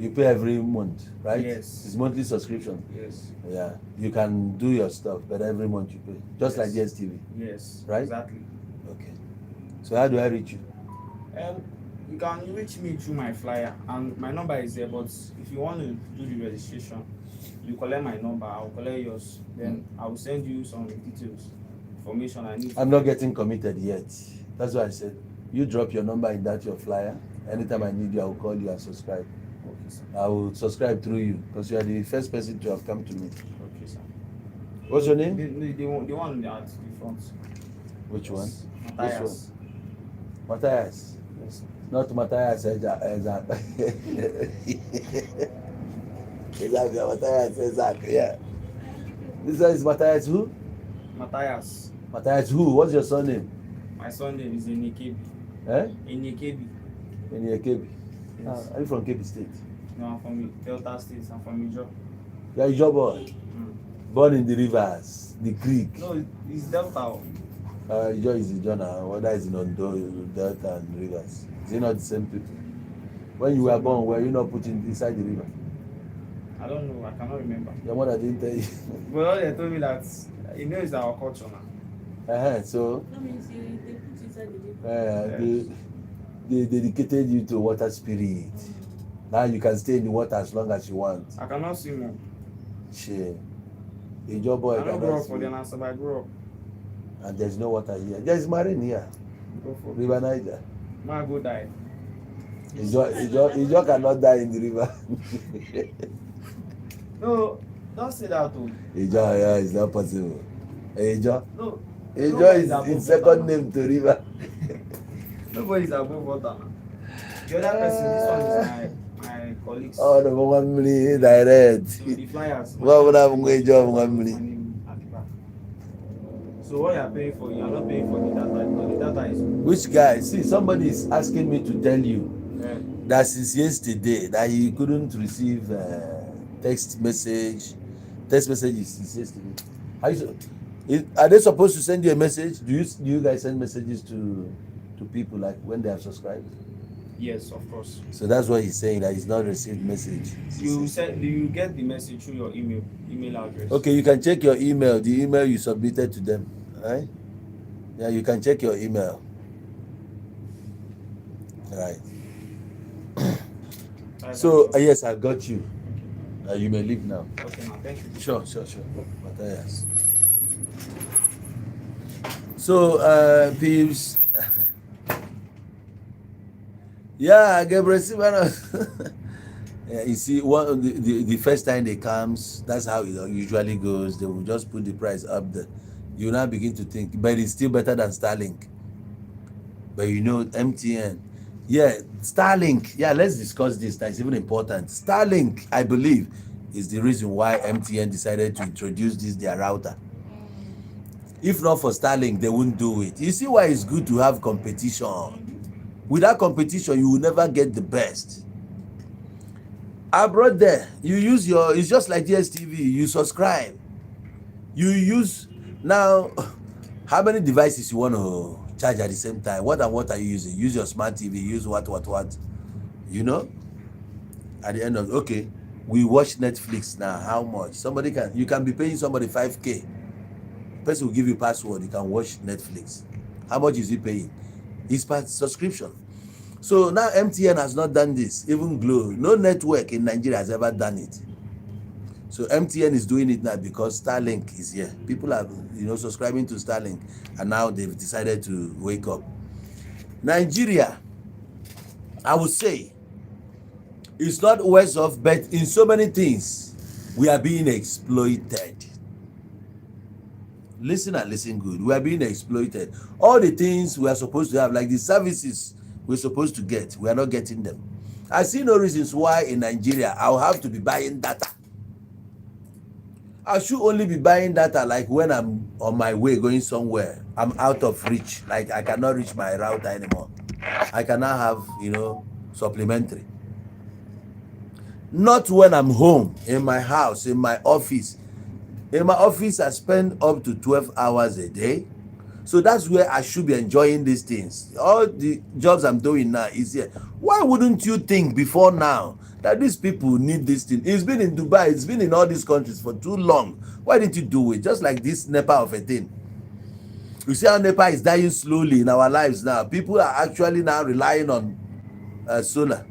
A: You pay every month, right?
C: Yes.
A: It's monthly subscription.
C: Yes.
A: Yeah. You can do your stuff, but every month you pay. Just like DSTV.
C: Yes.
A: Right?
C: Exactly.
A: Okay. So how do I reach you?
C: You can reach me through my flyer, and my number is there. But if you want to do the registration, you collect my number. I'll collect yours. Then I will send you some details, information I need.
A: I'm not getting committed yet. That's why I said you drop your number in that your flyer. Anytime I need you, I will call you and subscribe.
C: Okay, sir.
A: I will subscribe through you because you are the first person to have come to me.
C: Okay, sir.
A: What's your name?
C: The one at the front.
A: Which one?
C: Yes. Matthias.
A: Matthias.
C: Yes, sir.
A: Not Matthias Eza. Eza. Exactly, Matthias Ezak. Yeah. This one is Matthias who?
C: Matthias.
A: Matthias who? What's your surname?
C: My surname is Enikebi.
A: Eh?
C: Enikebi.
A: Enyekebi.
C: Yes.
A: Ah, are you from Kebbi State?
C: No, I'm from Delta State. I'm from Ijo.
A: You are Ijaw boy. Born in the rivers, the creek.
C: No, it's Delta.
A: Ijaw is Ijaw now. Whether it's in Ondo, Delta, and rivers. Is it not the same people? When you were born, were you not put inside the river?
C: I don't know. I cannot remember.
A: Your mother didn't tell you.
C: But all they told me that it's our culture now.
A: So
B: That means they put inside the river.
A: They dedicated you to water spirit. Now you can stay in the water as long as you want.
C: I cannot swim more.
A: Shit. Ijaw boy
C: I don't grow
A: cannot
C: up for the
A: swim.
C: answer, but I grew up.
A: And there's no water here. There's marine here.
C: Go for
A: River Niger.
C: Ma go die.
A: Ijaw cannot die in the river.
C: No, don't say that though.
A: Ijaw, yeah, it's not possible. Ijaw.
C: No.
A: Ijaw
C: Nobody's
A: is
C: above
A: his
C: water
A: second
C: now.
A: name to river.
C: Nobody's above water now. The other person, this one is my colleagues.
A: Oh, the one mmiri direct.
C: So the flyers.
A: Nwa ọbụla bụ nwa Ijaw bụ nwa mmiri.
C: My name at the back. So what you are paying for, you are not paying for the data because the data is.
A: Which guy? See, somebody is asking me to tell you that since yesterday that he couldn't receive text message. Text messages since yesterday. Are they supposed to send you a message? Do you guys send messages to people like when they have subscribed?
C: Yes, of course.
A: So that's what he's saying, that he's not received message.
C: You send, you get the message through your email address.
A: Okay, you can check your email, the email you submitted to them, right? Yeah, you can check your email. Right.
C: That's
A: So
C: all.
A: yes, I got you. You may leave now.
C: Okay, now thank you.
A: Sure. Matthias. So, peeps. Yeah, Gabriel Silvano. Yeah, you see, one the first time they comes, that's how it usually goes. They will just put the price up there. You now begin to think, but it's still better than Starlink. But you know, MTN, yeah, Starlink. Yeah, let's discuss this. That's even important. Starlink, I believe, is the reason why MTN decided to introduce this their router. If not for Starlink, they wouldn't do it. You see why it's good to have competition. Without competition, you will never get the best. Abroad there, you use your, it's just like DSTV, you subscribe. You use, now, how many devices you want to charge at the same time? What and what are you using? Use your smart TV, use what, what? You know? At the end of, okay, we watch Netflix now. How much? You can be paying somebody 5K. Person will give you password, you can watch Netflix. How much is he paying? It's per subscription. So now MTN has not done this, even Glo. No network in Nigeria has ever done it. So MTN is doing it now because Starlink is here. People are subscribing to Starlink, and now they've decided to wake up. Nigeria, I would say, it's not worse off, but in so many things, we are being exploited. Listen and listen good. We are being exploited. All the things we are supposed to have, like the services we're supposed to get, we are not getting them. I see no reasons why in Nigeria I'll have to be buying data. I should only be buying data like when I'm on my way going somewhere. I'm out of reach. Like, I cannot reach my router anymore. I cannot have supplementary. Not when I'm home, in my house, in my office. In my office, I spend up to 12 hours a day. So that's where I should be enjoying these things. All the jobs I'm doing now is here. Why wouldn't you think before now that these people need this thing? It's been in Dubai, it's been in all these countries for too long. Why didn't you do it? Just like this NEPA of a thing. You see how NEPA is dying slowly in our lives now. People are actually now relying on solar.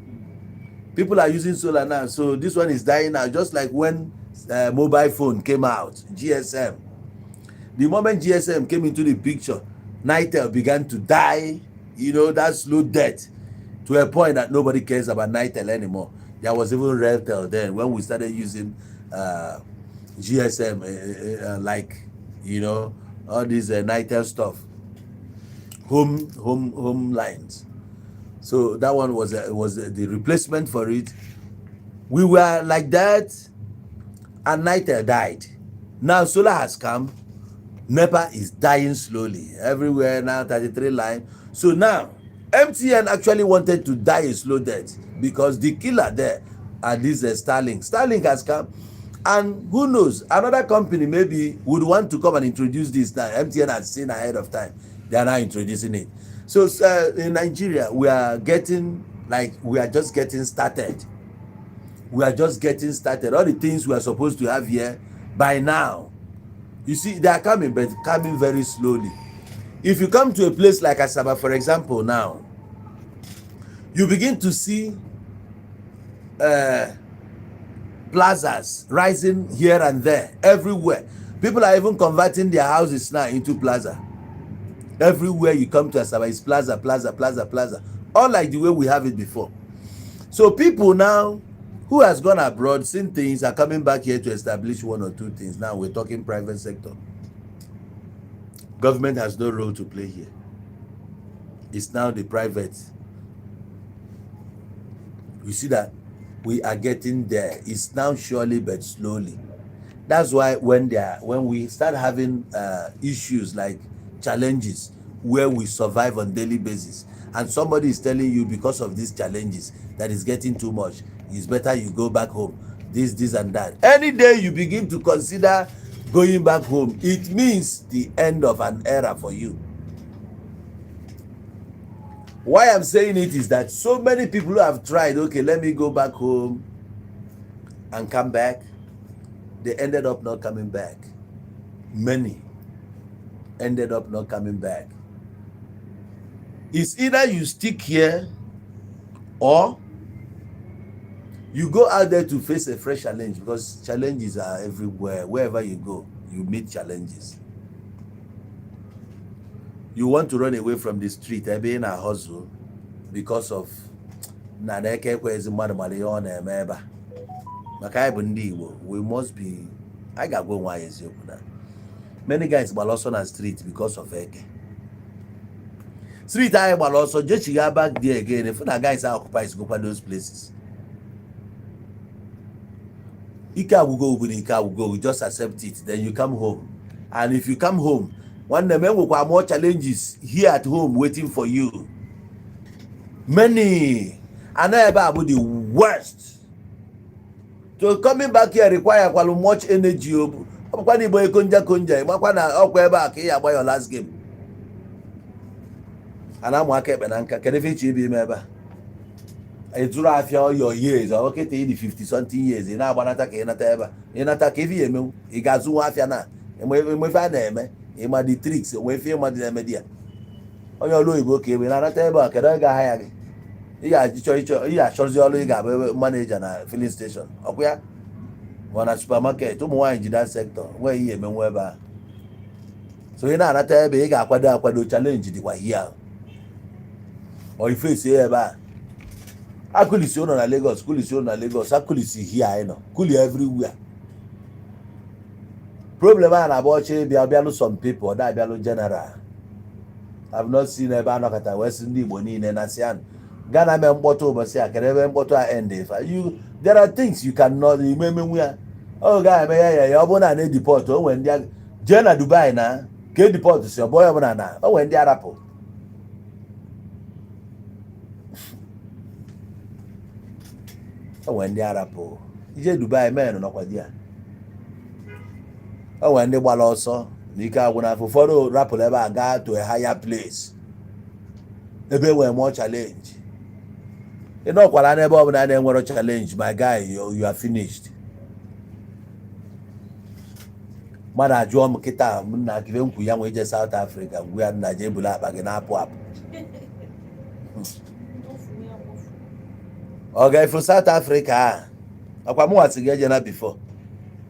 A: People are using solar now. So this one is dying now, just like when mobile phone came out, GSM. The moment GSM came into the picture, Nitel began to die, that slow death, to a point that nobody cares about Nitel anymore. There was even Reltel then when we started using GSM, like all these Nitel stuff, home lines. So that one was the replacement for it. We were like that, and Nitel died. Now solar has come. NEPA is dying slowly everywhere now, 33 line. So now MTN actually wanted to die a slow death because the killer there are this Starlink. Starlink has come, and who knows, another company maybe would want to come and introduce this now. MTN has seen ahead of time. They are now introducing it. So in Nigeria, we are getting like we are just getting started. We are just getting started. All the things we are supposed to have here by now, you see, they are coming, but coming very slowly. If you come to a place like Asaba, for example, now you begin to see plazas rising here and there, everywhere. People are even converting their houses now into plaza. Everywhere you come to Asaba is plaza, plaza, plaza, plaza, unlike the way we have it before. So people now who has gone abroad, seen things, are coming back here to establish one or two things. Now we're talking private sector. Government has no role to play here. It's now the private. You see that we are getting there. It's now surely but slowly. That's why when we start having issues like challenges where we survive on daily basis, and somebody is telling you because of these challenges that is getting too much, it's better you go back home, this and that. Any day you begin to consider going back home, it means the end of an era for you. Why I'm saying it is that so many people who have tried, "Okay, let me go back home and come back," they ended up not coming back. Many ended up not coming back. It's either you stick here or you go out there to face a fresh challenge, because challenges are everywhere. Wherever you go, you meet challenges. You want to run away from the street ebe ị na-hustle because of na na-eke ekwezi mmadụ mara ihe ọ na-eme ebe a, maka anyị bụ ndị Igbo, we must be, anyị ga-agwa onwe anyị eziokwu na many guys gbara ọsọ na street because of eke street. Anyị gbara ọsọ jechigha back there again, fụ na guys occupies gokwa those places. Ike agwụgo ugwu na ike agwụgo, just accept it. Then you come home, and if you come home, nwanne m, enwekwa more challenges here at home waiting for you. Many ana ebe a bụ the worst. So coming back here require kwalụ much energy. O bụ ọ bụkwa na igbo ekonja konja, ịmakwa na ọkwa ebe a ka ị agba your last game. A na-amụ aka ekpe na nka. Kedu ife iche ibe ime ebe a? Ị zụrụ afịa your years, ọ kịta ịdị 50 something years, ị na-agbanata ka ị nata ebe a. Ị nata ka ife ya emenwu, ị ga-azụ nwa afịa na enwe ife a na-eme, ịma the tricks, onwe ife ịma dị na-eme di ya. Onye ọrụ oyibo ka ebe na-anata ebe a, kedu onye ga-aha ya gị? Ị ga-achọ ịchọ, ị ga-achọzi ọrụ, ị ga-abụ ebe manager na filling station, ọkwa ya ma na supermarket. Ụmụ nwaanyị ji that sector nwee ihe emenwu ebe a. So ị na-anata ebe ị ga-akwado akwado, challenge dịkwa hia ọ ifesi ebe a. Akụlisi ụlọ na Lagos, kulisi ụlọ na Lagos, akụlisi hia anyị nọ, kuli everywhere. Problem a na-agba ọchọ ịbịa, ọbịalụ some people, ọ da-abịalụ general. I've not seen ebe anọkọta wee sị ndị Igbo niile na sian Ghana mee mkpọtụ ụbọchị a, kedu ebe mkpọtụ a end? If you, there are things you cannot ime emenwu ya, ọ ga-eme ya ya ya. Ọ bụrụ na na-edeport, o nwere ndị jee na Dubai na ka edeport si ọ bụ onye ọbụla na o nwere ndị arapụ. O nwere ndị arapụ ije Dubai men nọkwa di ya. O nwere ndị gbara ọsọ na ike agwụ n'afọ, ụfọdụ rapụrụ ebe a gaa to a higher place ebe enwere more challenge. Ị nọkwara n'ebe ọbụla na-enwero challenge, my guy, you are finished. Mmadụ ajụọ m kịta m na kibe nkwu ya nwe ije South Africa, ngwu ya nna jee bulu akpa gị na-apụ apụ. Ọ ga-efu South Africa a ọkwa mụnwa sị gị ejena before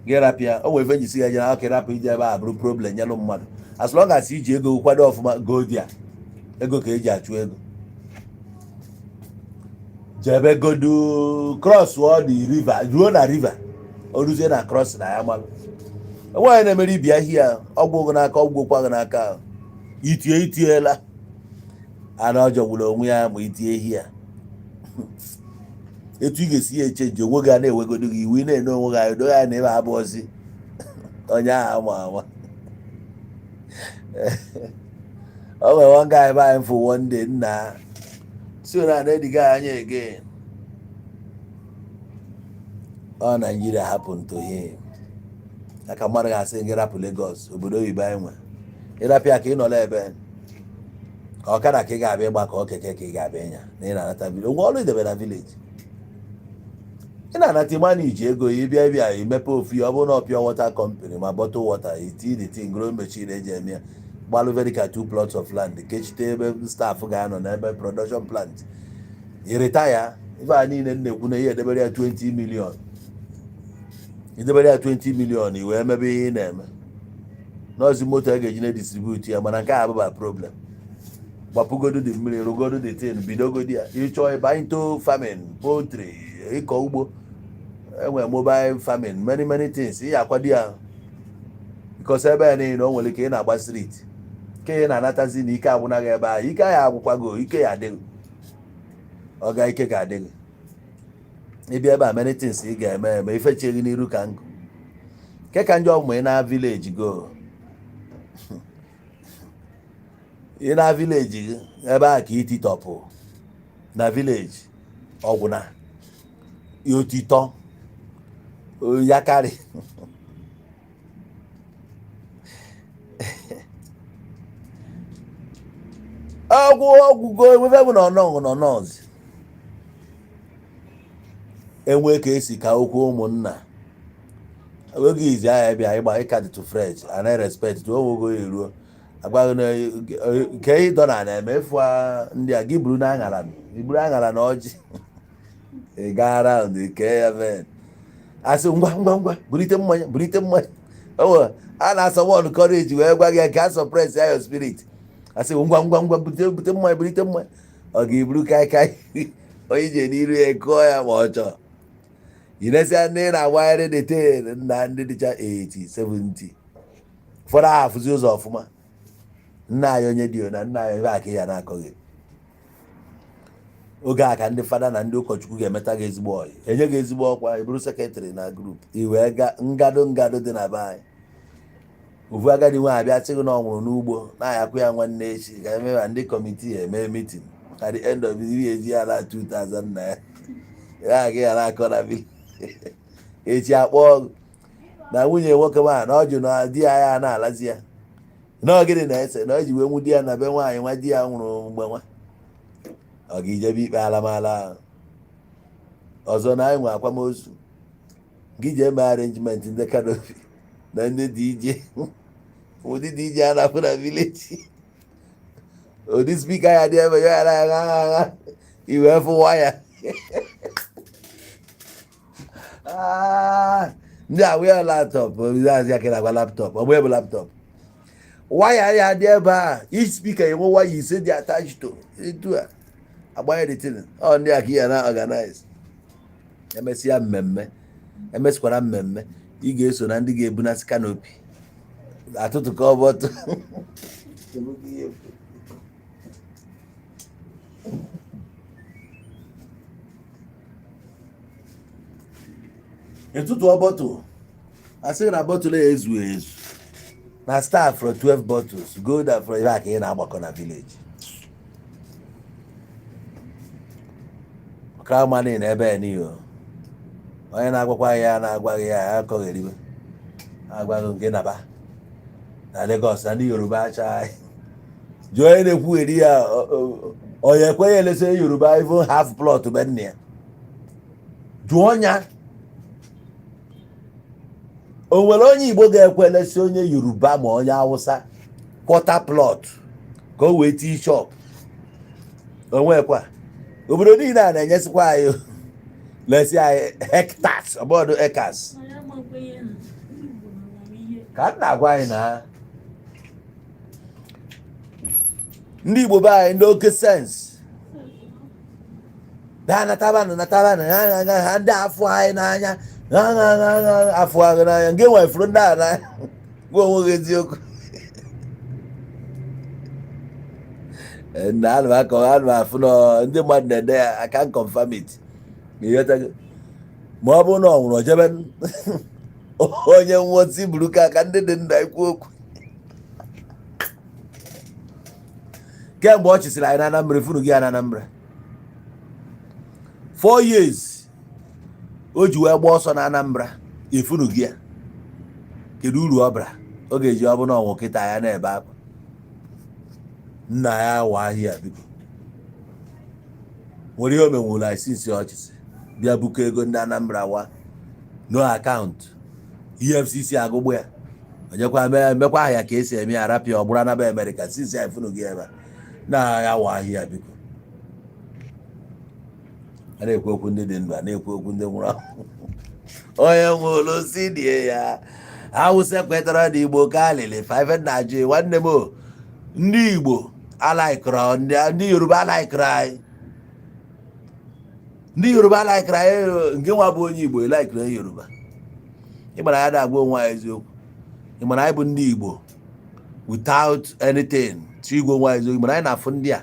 A: gị rapịa. O nwere ife njisi gị ejena ọka ịrapụ ije ebe a bụrụ problem nyelụ mmadụ. As long as iji ego kwado ọfụma, go there. Ego ka eji achụ ego. Jebe godu cross all the river, ruo na river, o ruzie na cross na ya malụ nwaanyị na-emere ibi ahịa ọgwụ gị n'aka, ọgwụ kwa gị n'aka, itie itiela ana ọ jọgburu onwe ya. Ma itie ehi ya etu ị ga-esi ya echange onwe gị, a na-ewegodo gị iwu, ị na-ene onwe gị anya, doghị anya na ebe abụọzi onye ahụ ama ama. O nwere one guy ebe anyị fụ one day, nna si na na-ediga anya again. Ọ Nigeria happen to him aka mmadụ ga-asị gị rapụ Lagos, obodo oyibo anyị nwe, ịrapụ ya ka ị nọrọ ebe ọkada ka ị ga-abịa ịgba, ka ọ keke ka ị ga-abịa ịnya na ị na-anata village, onwe ọrụ idebe na village ị na-anata ịma na iji ego ya ịbịa ịbịa imepe ofu ya. Ọ bụrụ na pure water company ma bottle water, iti the thing grow machine eji eme ya, gbalụ very ka two plots of land, kechite ebe staff ga-anọ na ebe production plant, ịrịta ya. Ife a niile m na-ekwu na ihe edebere ya 20 million, idebere ya 20 million, i wee mebe ihe ị na-eme n'ọzi moto a ga-eji na-edistribute ya. Mana nke a abụba problem. Gbapụgodu dị mmiri, rụgodu the thing, bidogodi ya. Ịchọọ ịba into farming, poultry, ịkọ ugbo, enwere mobile farming, many many things ị akwado ya, because ebe ya niile o nwere ike ị na-agba street ke ị na-anatazi na ike agwụnaghị ebe ahụ, ike ya agwụkwago, ike ya adịghị ọ ga ike ga-adịghị ịbịa ebe a, many things ị ga-eme eme ife cheghị n'iru ka nkụ nke ka njọ. Ma ị na village go, ị na village gị ebe a ka ititọpụ na village ọgwụ na otitọ ya karị ọgwụ ọgwụgo enwebe bụ na ọnọgụ nọ nọọsụ enwe ka esi ka okwu ụmụnna oge izi ahịa bịa ịgba ịka dịtụ fresh and I respect to onwego ya eruo agwaghị na nke ịdọ na na-eme efu ndị a gị buru na aṅara, iburu aṅara na ọjị, ị gaa round kee ya men, asị ngwa ngwa ngwa, bulite mmanya, bulite mmanya. O a na-asummon courage wee gwa gị ka a suppress ya your spirit, asị ngwa ngwa ngwa, bute bute mmanya, bulite mmanya. Ọ ga-eburu kai kai onye ije n'iru ya kụọ ya ma ọ chọọ inesịa ndị na-agbagharị the ten na ndị dịcha 80 70, ụfọdụ ahụ afụzi ụzọ ọfụma. Nna anyị onye dị na nna anyị ebe a ka ya na-akọghị oge a ka ndị fada na ndị ụkọchukwu ga-emeta gị ezigbo ọyị, enye gị ezigbo ọkwa, ị bụrụ secretary na group, i wee ga ngado ngado dị na be anyị. Ofu agadi nwaanyị abịa sị gị na ọ nwụrụ n'ugbo na-ayakwu ya nwanne echi ka eme ma ndị committee eme meeting. At the end of the year, eji ya na 2000 naira ya aga ya na-akọ na village. Echi akpọ na nwunye nwoke ma na ọ jụ na di ya ya na-alazi ya na ọ gịnị na-ese na o ji wee nwu di ya na be nwaanyị nwa di ya nwụrụ mgbe nwa ọ ga-ijebe ikpe alamala ọzọ na anyị nwe akwamozu gị ji eme arrangement ndị canopy na ndị DJ, ụdị DJ a na-afụ na village, ụdị speaker ya dị ebe ya agha agha agha iwe fụwa ya. Ndị a wee laptop azị akịrị agwa laptop, ọ bụ laptop waya ya dị ebe a, each speaker enwe waya ise dị attached to etu a agbanye the thing. Ọ ndị a ka ya na organize. Emesịa mmemme, emesịkwara mmemme, ị ga-eso na ndị ga-ebunasị canopy. Atụtụkọ bottle. Ịtụtụọ bottle, asị na bottle a ezu ezu na Star for 12 bottles, Gulder for ihe a ka ị na-agbakọ na village. Crown money na ebe niile onye na-agwakwa ya na-agwaghị ya akọgheriwe agwaghị nke naba na Lagos na ndị Yoruba acha jụọ onye na-ekwugheri ya onye ekweghị elesi onye Yoruba even half plot be nna ya. Jụọ ya, o nwere onye Igbo ga-ekwe elesi onye Yoruba ma onye Hausa quarter plot ka o wee tii shop? Onwekwa obodo niile a na-enyesịkwa anyị lesi anyị hectares, ọbọdụ acres.
B: Anyị ama nkwenye ha. Ndị Igbo na amamihe.
A: Ka m na-agwa anyị na ndị Igbo be anyị, ndị oke sense bịa natabanụ, natabanụ ha ha ha ha, ndị afụ anyị n'anya, ha ha ha ha, afụ anyị n'anya nke nwefuru ndị a n'anya. Gwa onwe gị eziokwu na ana m akọ, ana m afụ na ndị mmadụ na-ede ya. I can confirm it. Ịghọtago? Ma ọ bụrụ na ọ nwụrụ o jebe onye nwụọ buru ka ndị dị ndụ ekwu okwu. Kemgbe ọ chịsịrị anyị na Anambra, funu gị ya na Anambra 4 years o ji wee gba ọsọ na Anambra, ifunu gị ya. Kedu uru ọ bara ọ ga-eji ọ bụ na ọnwụ kịta ya na-ebe akwa nna ya wa ahịa? Biko, nwere ihe o menwuru anyị since ọchịchị bịa bukọ ego ndị Anambra wa no account? EFCC agụgbụ ya, onyekwa mekwa ahịa ka esi eme ya, arapịa ọ bụrụ anaba Amerịka. Since anyị funu gị ebe a na ya wa ahịa, biko, a na-ekwu okwu ndị dị ndụ, a na-ekwu okwu ndị nwụrụ anwụ. Onye nwụrụ si die ya. Awụsa kwetara na Igbo ka alịlị five na ajụ nwanne m o. Ndị Igbo alaikọrọ ndị Yoruba, alaikọrọ anyị, ndị Yoruba alaikọrọ anyị. Nke nwa bụ onye Igbo laikọrọ onye Yoruba. Ịgbara ya na-agwa onwe anyị eziokwu. Ịmara anyị bụ ndị Igbo without anything chi igwe onwe anyị eziokwu. Ịmara anyị na-afụ ndị a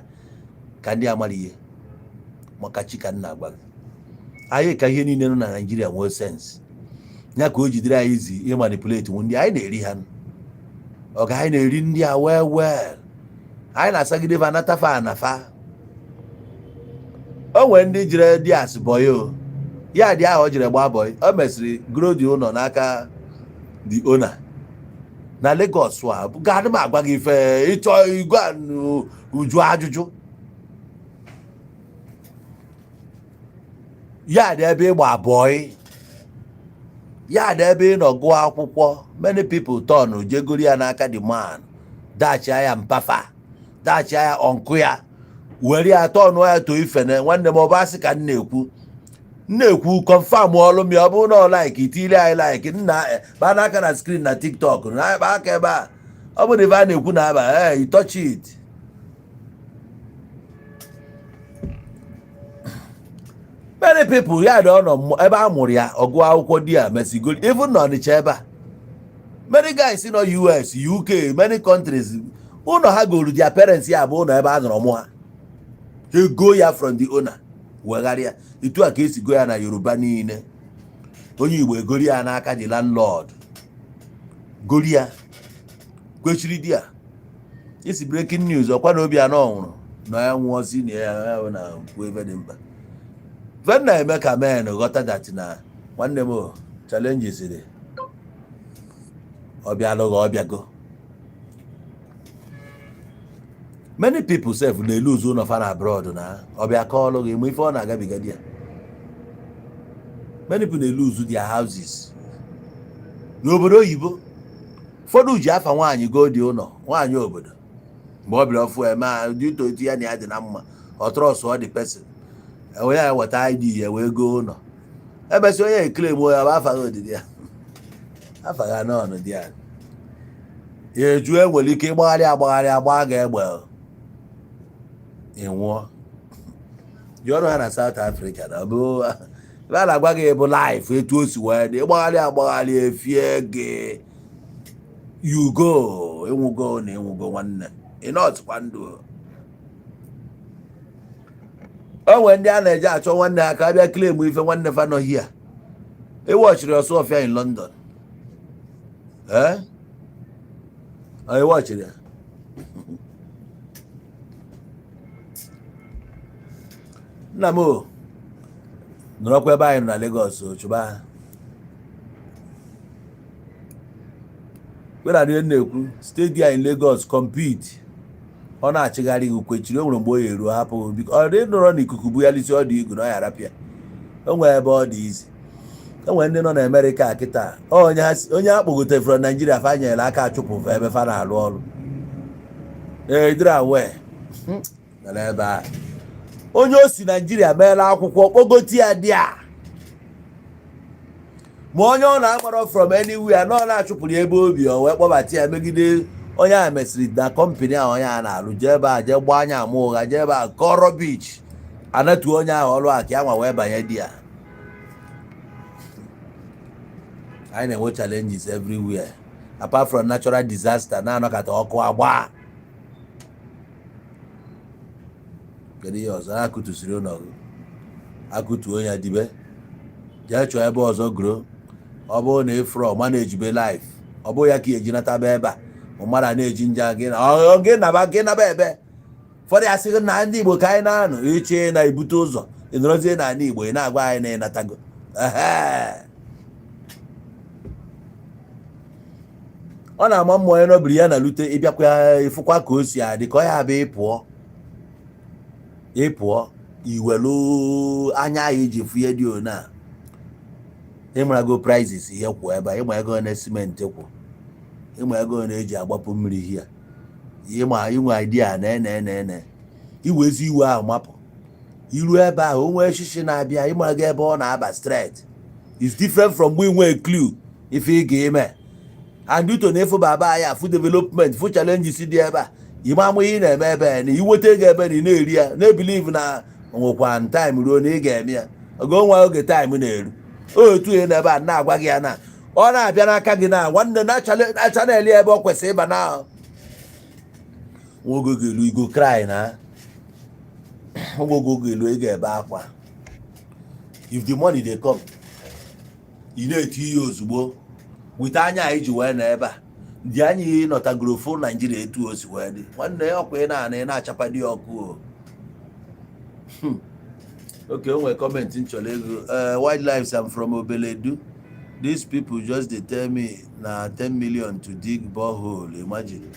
A: ka ndị amara ihe maka chi ka nna agwa gị anyị ka ihe niile nọ na Naijiria nwee sense ya ka o jidere anyị izi ịmanipulate ndị anyị na-eri ha. Ọga anyị na-eri ndị a well well, anyị na-asagide fa anatafa anafa. O nwere ndị jere dị as boy o ya dị ahụ o jere gbaa boy, o mesịrị goro dị ụlọ n'aka the owner na Lagos. A ga-adị m agwa gị ife ịchọ igwe a uju ajụjụ ya dị ebe ịgba boy, ya dị ebe ị nọ gụọ akwụkwọ. Many people turn jegoro ya n'aka the man, dachia ya mpafa, dachia ya ọnkụ ya, were ya tọnụ ya too ifene. Nwanne m, ọ bụ asị ka m na-ekwu, m na-ekwu confirm ọlụ m ya. Ọ bụrụ na ọ like, itili anyị like nna kpaa n'aka na screen na TikTok na akpa aka ebe a. Ọ bụrụ na ife a na-ekwu na aba, hey, you touch it. Many people ya dị ọ nọ ebe a mụrụ ya, ọgụ akwụkwọ di ya mesigoro even na Ọnịcha ebe a. Many guys nọ US, UK, many countries, ụlọ ha goro their parents ya bụ ụlọ ebe a nọrọ mụ ha. Ha go ya from the owner, wegharịa etu a ka esi go ya na Yoruba niile. Onye Igbo egori ya n'aka the landlord, gori ya kwechiri di ya isi. Breaking news, ọkwa na obi anọ nwụrụ na ya nwụọ si na ya ya na kwuo ebe dị mkpa fe na-eme ka men ghọta that na nwanne m o, challenges dị. Ọ bịalụghị, ọ bịago. Many people sef na-eluzu ụlọ fa na abroad na ọ bịa kọọlụ gị ma ife ọ na-agabiga di ya. Many people na-eluzu their houses n'obodo oyibo. Ụfọdụ ji afa nwaanyị go dị ụlọ, nwaanyị obodo mgbe ọ bịara ọfụ eme dị ụtọ etu ya na ya dị na mma, ọ trust ọ dị person onye ya weta ID ya wee goo ụlọ. Emesị onye eclaim ya bụ afa gị odidi ya, afa gị anọ ọnụ dị ya ya eju. Enwere ike ịgbagharị agbagharị agba gị egbe, ị nwụọ. Jụọrọ ha na South Africa na ọ bụ ebe a na-agwa gị bụ life etu o si wee dị. Ịgbagharị agbagharị efie gị. You go, ịnwụgo na ịnwụgo nwanne, ị nọtụkwa ndụ. O nwere ndị a na-eje achọ nwanne ha ka a bịa claim ife nwanne fa nọ hia. Ịwọchiri Ọsụọfịa in London, ee, ịwọchiri ya. Nna m o nọrọkwa ebe anyị nọ na Lagos o, chụba kwena ihe na-ekwu. Stay there in Lagos, compete. Ọ na-achịgharị gị kwechiri. O nwere mgbe o ya eruo, hapụ biko. Ọ dị nọrọ n'ikuku bụ ya lisi, ọ dị igu na ọ ya arapịa. O nwere ebe ọ dị izi. E nwere ndị nọ na Amerịka kịta, onye ha onye a kpọgotere from Nigeria, fa nyere aka achụpụ fa ebe fa na-alụ ọrụ. Ee, dịrị awee nọ ebe a, onye o si Naijiria meela akwụkwọ kpọgote ya dị a, ma onye ọ na-akpọrọ from anywhere na ọ na-achụpụrụ ya ebe obi, o wee kpọbata ya megide onye a. Mesịrị na company a onye a na-alụ, jee ebe a, jee gbaa anya ama ụgha, jee ebe a kọrọ beach, anatuo onye ahụ ọrụ a ka ya nwa wee banye di ya. Anyị na-enwe challenges everywhere apart from natural disaster na-anọkọta ọkụ agba. Kedu ihe ọzọ? Akụtusiri ụlọ gị, akụtuo ya, dibe jee chọọ ebe ọzọ goro. Ọ bụrụ na ịfụrọ manage life, ọ bụrụ ya ka ị eji nataba ebe a, mmadụ a na-eji nja gị na ọ gị naba, gị naba ebe ụfọdụ asị gị na ndị Igbo ka anyị na-anọ iche na ibute ụzọ. Ị nọrọzie n'ala Igbo, ị na-agwa anyị na ịnatago. Ehe. Ọ na-ama mmụọ onye nọbiri ya na lute ịbịakwa ịfụkwa ka o si adị, ka ọ ya bụ ịpụọ, ịpụọ iwelu anya ahụ iji fụ ihe dị ona. Ịmarago prices ihe kwụ ebe a, ịma ego one simenti kwụ, ịma ego one eji agbapụ mmiri hia, ịma inwe idea na ene ene ene iwezi iwe ahụ mapụ iru ebe ahụ. O nwee shishi na-abịa, ịmarago ebe ọ na-aba straight is different from mgbe inwe clue ife ị ga-eme. And due to na ịfụ baba ya, fụ development, fụ challenges dị ebe a, ịma amụ ihe ị na-eme ebe a, na iweta ego ebe na ị na-eri ya, na-ebelieve na nwekwa time ruo na ị ga-eme ya. Oge onwe oge time na-eru otu ihe na ebe a na-agwa gị ya na ọ na-abịa n'aka gị na nwanne na channel ebe ọ kwesịrị ịba na nwa oge ga-elu igo cry na nwa oge ga-elu, ị ga-ebe akwa. If the money dey come, ị na-eti ihe ozugbo wite anya anyị ji wee na ebe a ndị anyị nọtagoro fụ Naijiria etu o si wee dị. Nwanne ya, ọkwa ị na-ana, ị na-achapadi ọkụ o. Okay, o nwere comment m chọrọ ego. Wildlife, I'm from Obeledu. These people just dey tell me na 10 million to dig borehole. Imagine.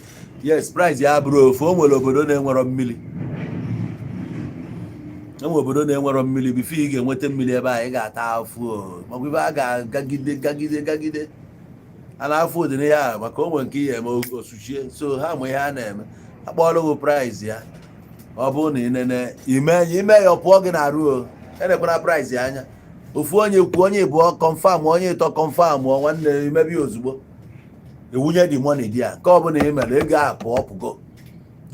A: Yes, price ya bụrụ ofu. O nwere obodo na-enwero mmiri, enwe obodo na-enwero mmiri. Before ị ga-enweta mmiri ebe a, ị ga-ata afụ o, makwa ibe a ga-agagide gagide gagide a na-afụ ụdịrị ya, maka o nwere nke ihe eme osuchie. So ha ma ihe a na-eme, akpọọlụ gị price ya. Ọ bụrụ na ị nene ime ya, ime ya, ọ pụọ gị na-arụ o. Enekwana price ya anya. Ofu onye kwuo, onye ịbụọ confirm, onye ịtọ confirm, nwanne, imebi ozugbo, ewunye the money dị ya. Nke ọbụla ị mere, ego ahụ pụọ, pụgo,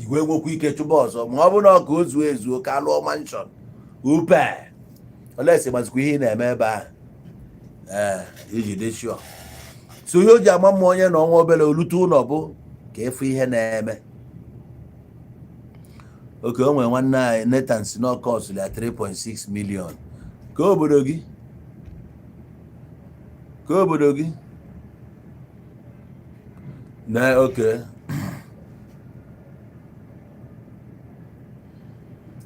A: igwe nwekwa ike chụba ọzọ. Ma ọ bụrụ na ọ ka o zuo ezuo ka alụọ mansion upe olesi, gbazikwa ihe ị na-eme ebe ahụ. Ee, iji dị sure. So ihe o ji ama mma onye na ọnwa obere olute ụlọ bụ ka ịfụ ihe na-eme. Oke o nwere nwanne anyị Nathan si n'ọkọs ya 3.6 million. Ka obodo gị, ka obodo gị na oke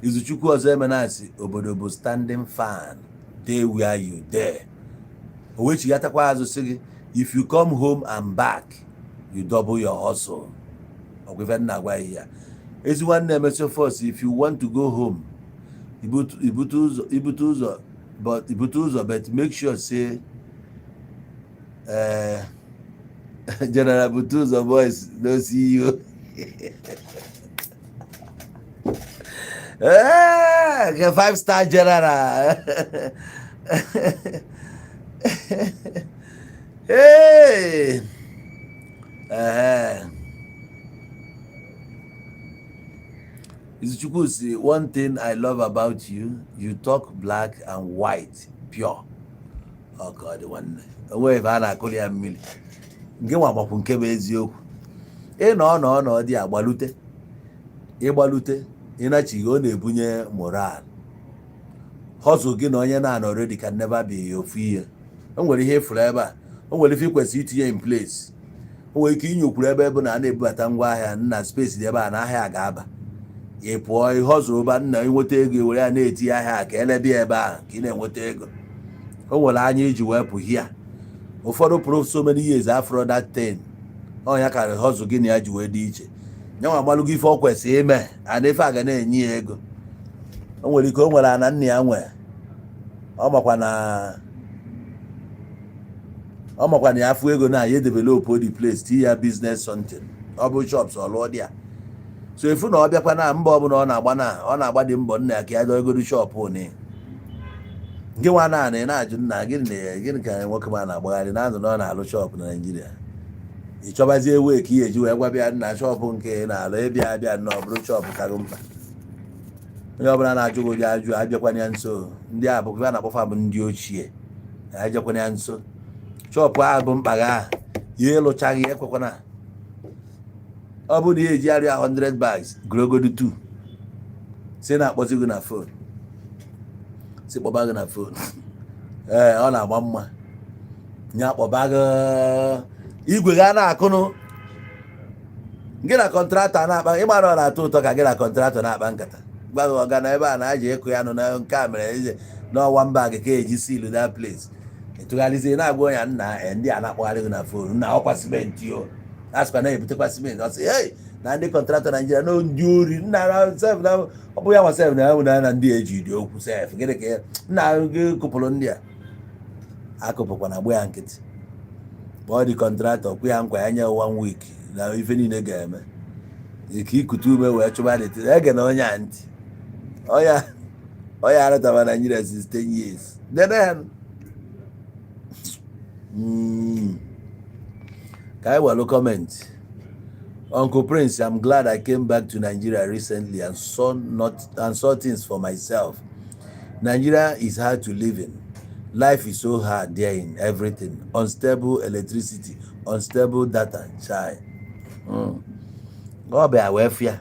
A: Izuchukwu ọzọ emenasị obodo bụ standing fan, dey where you dey. O wechigatakwa azụ sị gị, if you come home and back, you double your hustle. Ọgwa ife nna gwa ya, ezi nwanne emesio first. If you want to go home, ibute ụzọ, ibute ụzọ, but ibute ụzọ, but make sure say General bute ụzọ boys no see you. Five star general. Hey! Izuchukwu si, one thing I love about you, you talk black and white, pure. Oh God, nwanne. Onwe ebe a na-akụli ya mmiri. Nke nwa gbakwu nke bụ eziokwu. Ị nọ nọ nọ dị agbalute, ịgbalute, ịnachighị, ọ na-ebunye moral. Hustle gị na onye na-anọ ready can never be ofu ihe. O nwere ihe ịfụrụ ebe a, o nwere ife ị kwesịrị itinye in place. O nwere ike inyokwuru ebe bụ na a na-ebubata ngwa ahịa nna, space dị ebe a na ahịa ga-aba. Ị pụọ, ihe ọ zụrụ ụba nna, ịnweta ego, were ya na-etinye ahịa ka elebịa ebe ahụ ka ị na-enweta ego. O nwere anya iji wee pụ hia. Ụfọdụ pụrụ so many years after that thing. Ọ ya ka hustle gị na ya ji wee dị iche. Nyanwa agbalụgo ife ọ kwesịrị ime, ana ife a ga na-enye ya ego. O nwere ike o nwere ana nna ya nwee, ọ makwa na ya afụ ego na ya develop the place, tinye ya business something, ọ bụ shops, ọ lụọ dị ya. So efu na ọ bịakwa na mbọ ọbụla ọ na-agba, na ọ na-agba dị mbọ nna ya ka ya dọgoro shop one. Nke nwa na ị na-ajụ nna, gịnị na gịnị ka nwoke ma na-agbagharị na azụ na ọ na-alụ shop na Naịjirịa? Ị chọbazie ewe ka ị eji wee gwa bịa nna, shop nke ị na-alụ ịbịa abịa na ọ bụrụ shop kago mkpa. Onye ọbụla na-ajụ gị ụdị ajụ, abịakwana ya nso. Ndị a bụkwa a na-akpọfa bụ ndị ochie, abịakwana ya nso. Shop ahụ bụ mkpa gị ahụ, ya ịlụchaghị ekwekwana. Ọ bụrụ na ihe eji arịa 100 bags, gorogodo 2, si na-akpọzi gị na phone, si kpọba gị na phone. Ee, ọ na-agba mma nye akpọba gị igwe ga na-akụnụ gị na contractor na-akpa. Ịma na ọ na-atọ ụtọ ka gị na contractor na-akpa nkata, gwa gị, ọga, na ebe a na-aja ịkụ ya nụ na nke a mere eze n'ọwa mba gị ka eji silu that place. Ịtụgharịzie na-agwa ya, nna, ndị a na-akpọgharị gị na phone nna, ọkwa simenti o, a sịkwa na-ebutekwa simenti. Ọ sị, hey, na ndị contractor Naijiria na ndị ori nna na sef na ọ bụ ya nwa sef na ya na na ndị eji dị okwu sef. Gịnị ka ya nna gị kụpụrụ ndị a akụpụkwa na gba ya nkịtị? Kpọọ dị contractor, kwụ ya nkwa ya, nye one week na ife niile ga-eme ka ikute ume wee chụba dị. Ege na onye a ntị, onye onye arụtaba Naijiria since 10 years. Nene ya. Ka anyị welu comment. Uncle Prince, I'm glad I came back to Nigeria recently and saw not and saw things for myself. Nigeria is hard to live in. Life is so hard there in everything. Unstable electricity, unstable data, chai. Ọ bịa wee fịa.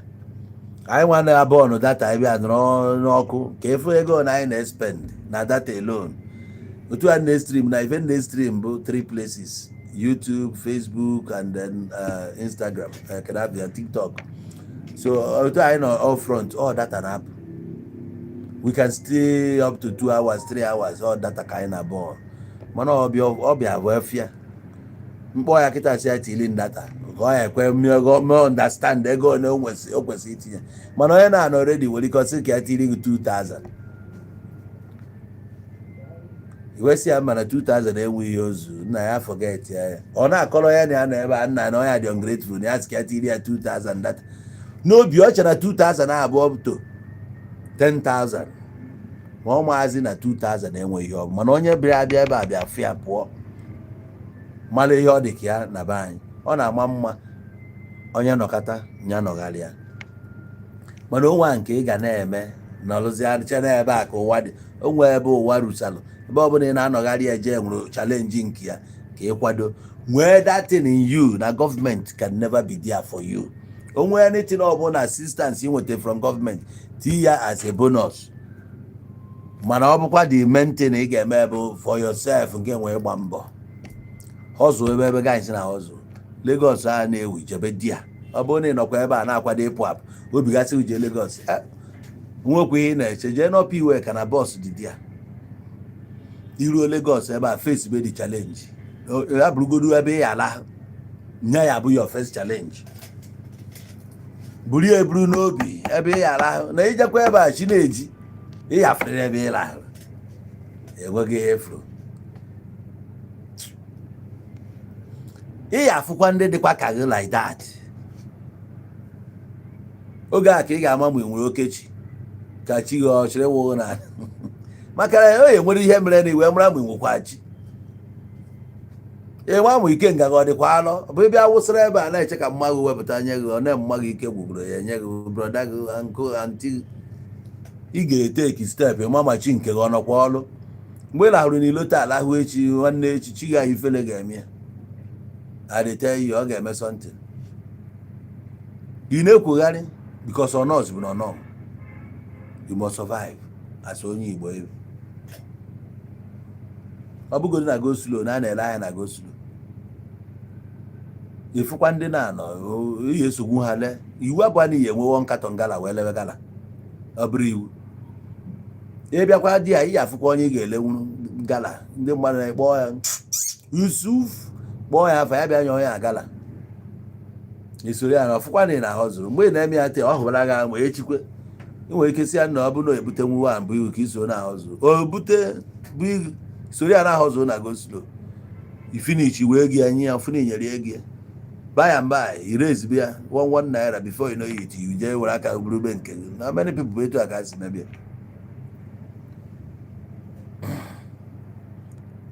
A: Anyị nwa na abụọ data bịa nọrọ n'ọkụ ka efu ego na anyị na-spend na data alone. Otu a na-stream na ife na-stream bụ three places: YouTube, Facebook and then Instagram, kedabia TikTok. So otu anyị nọ all front, all data na apụ. We can stay up to 2 hours, 3 hours, all data ka anyị na-abụọ. Mana ọbịa ọbịa bụ efia mkpọ ya kịta si ya tilin data ka ọ ya ekwe mee understand ego ole o kwesịrị itinye. Mana onye na-anọ ready nwere ike ọsị ka ya tiri gị 2000, iwesị ya, mana 2000 enweghị ihe ozu nna ya. Forget ya. Ya ọ na-akọrọ ya na ya nọ ebe a, nna, na ọya dị ungrateful, na ya sị ka ya tiri ya 2000 data. N'obi ọ chere 2000 abụọ to 10,000, ma ọ maazi na 2000 enweghị ihe ọ bụ. Mana onye bịara abịa ebe a bịa fụ ya pụọ, mara ihe ọ dị ka ya na be anyị. Ọ na-ama mma onye nọkọta ya nọgharịa, mana onwe a nke ị ga na-eme nọrụzie n'ebe a ka ụwa dị. Onwe ebe ụwa rusalụ, ebe ọbụla ị na-anọgharị eje nwere challenge nke ya ka ị kwado. Nwee that thing in you na government can never be there for you. Onwe anything ọbụla assistance ị nweta from government, tinye ya as a bonus. Mana ọ bụkwa the main thing ị ga-eme bụ for yourself, nke nwee ịgba mbọ hustle. Ebe guys na hustle Lagos a na-ewu, jebe di ya. Ọ bụrụ na ị nọkwa ebe a na-akwado ịpụ apụ, obi gasị jee Lagos, nwekwa ihe ị na-eche, jee n'ọpa iwe ka na bus dị di ya. Iruo Lagos ebe a, face be the challenge. Ya bụrụgodu ebe ị ala nya, ya bụ your first challenge. Buru ya eburu n'obi ebe ị ala na ijekwa ebe a, chi na-eji ịyafere ebe ị lahụrụ, enweghị ihe efuru. Ị ya afụkwa ndị dịkwa ka gị like that. Oge a ka ị ga-ama ma ị nwere okechi ka chi gị ọ chịrị wụ na maka na onye nwere ihe mere na iwe mara ma ị nwekwa chi ịnwe amụ ike nga gị ọ dịkwa alọ. Ọ bụ ịbịa wụsịrị ebe a na-eche ka mma gị wepụta nye gị, ọ na mma gị ike gwugoro ya nye gị, brother gị, uncle, aunty gị. Ị ga-eteki step ịma ma chi nke gị ọ nọkwa ọlụ. Mgbe ị lahụrụ n'ilo taa, alahụ echi, nwanne echi, chi gị ahụ ifele ga-eme ya. I dey tell you, ọ ga-eme something. Ị na-ekwugharị because ọnọs bụ na ọnọ you must survive as onye Igbo. Ebe ọ bụgodị na go slow na a na-ele anya na go slow, ịfụkwa ndị na-anọ ihe esogbu ha. Lee, iwu abụọ na ihe enwewo nkatọ gala wee lewe gala. Ọ bụrụ iwu ịbịakwa di ya, ihe afụkwa onye ị ga-elenwuru gala. Ndị mmadụ na-ekpọ ya Yusuf, kpọọ ya afa ya, bịa nye onye a gala, isoro ya na ọfụkwa na ị na-ahọzụrụ. Mgbe ị na-eme ya te, ọ hụbara gị ahụ ma echikwe ị nwere ike si ya na ọ bụrụ na ebute nwa mbụ iwu ka isoro na ahọzụ o bute bụ igu soro ya na ahọzụ na go slow. Ifinish wee gị ya nye ya, fụna inyere ego ya. By and by i raise ya 1 1 naira, before you know it, you jee were aka buru be nke gị. Na many people bụ etu a ka si mebie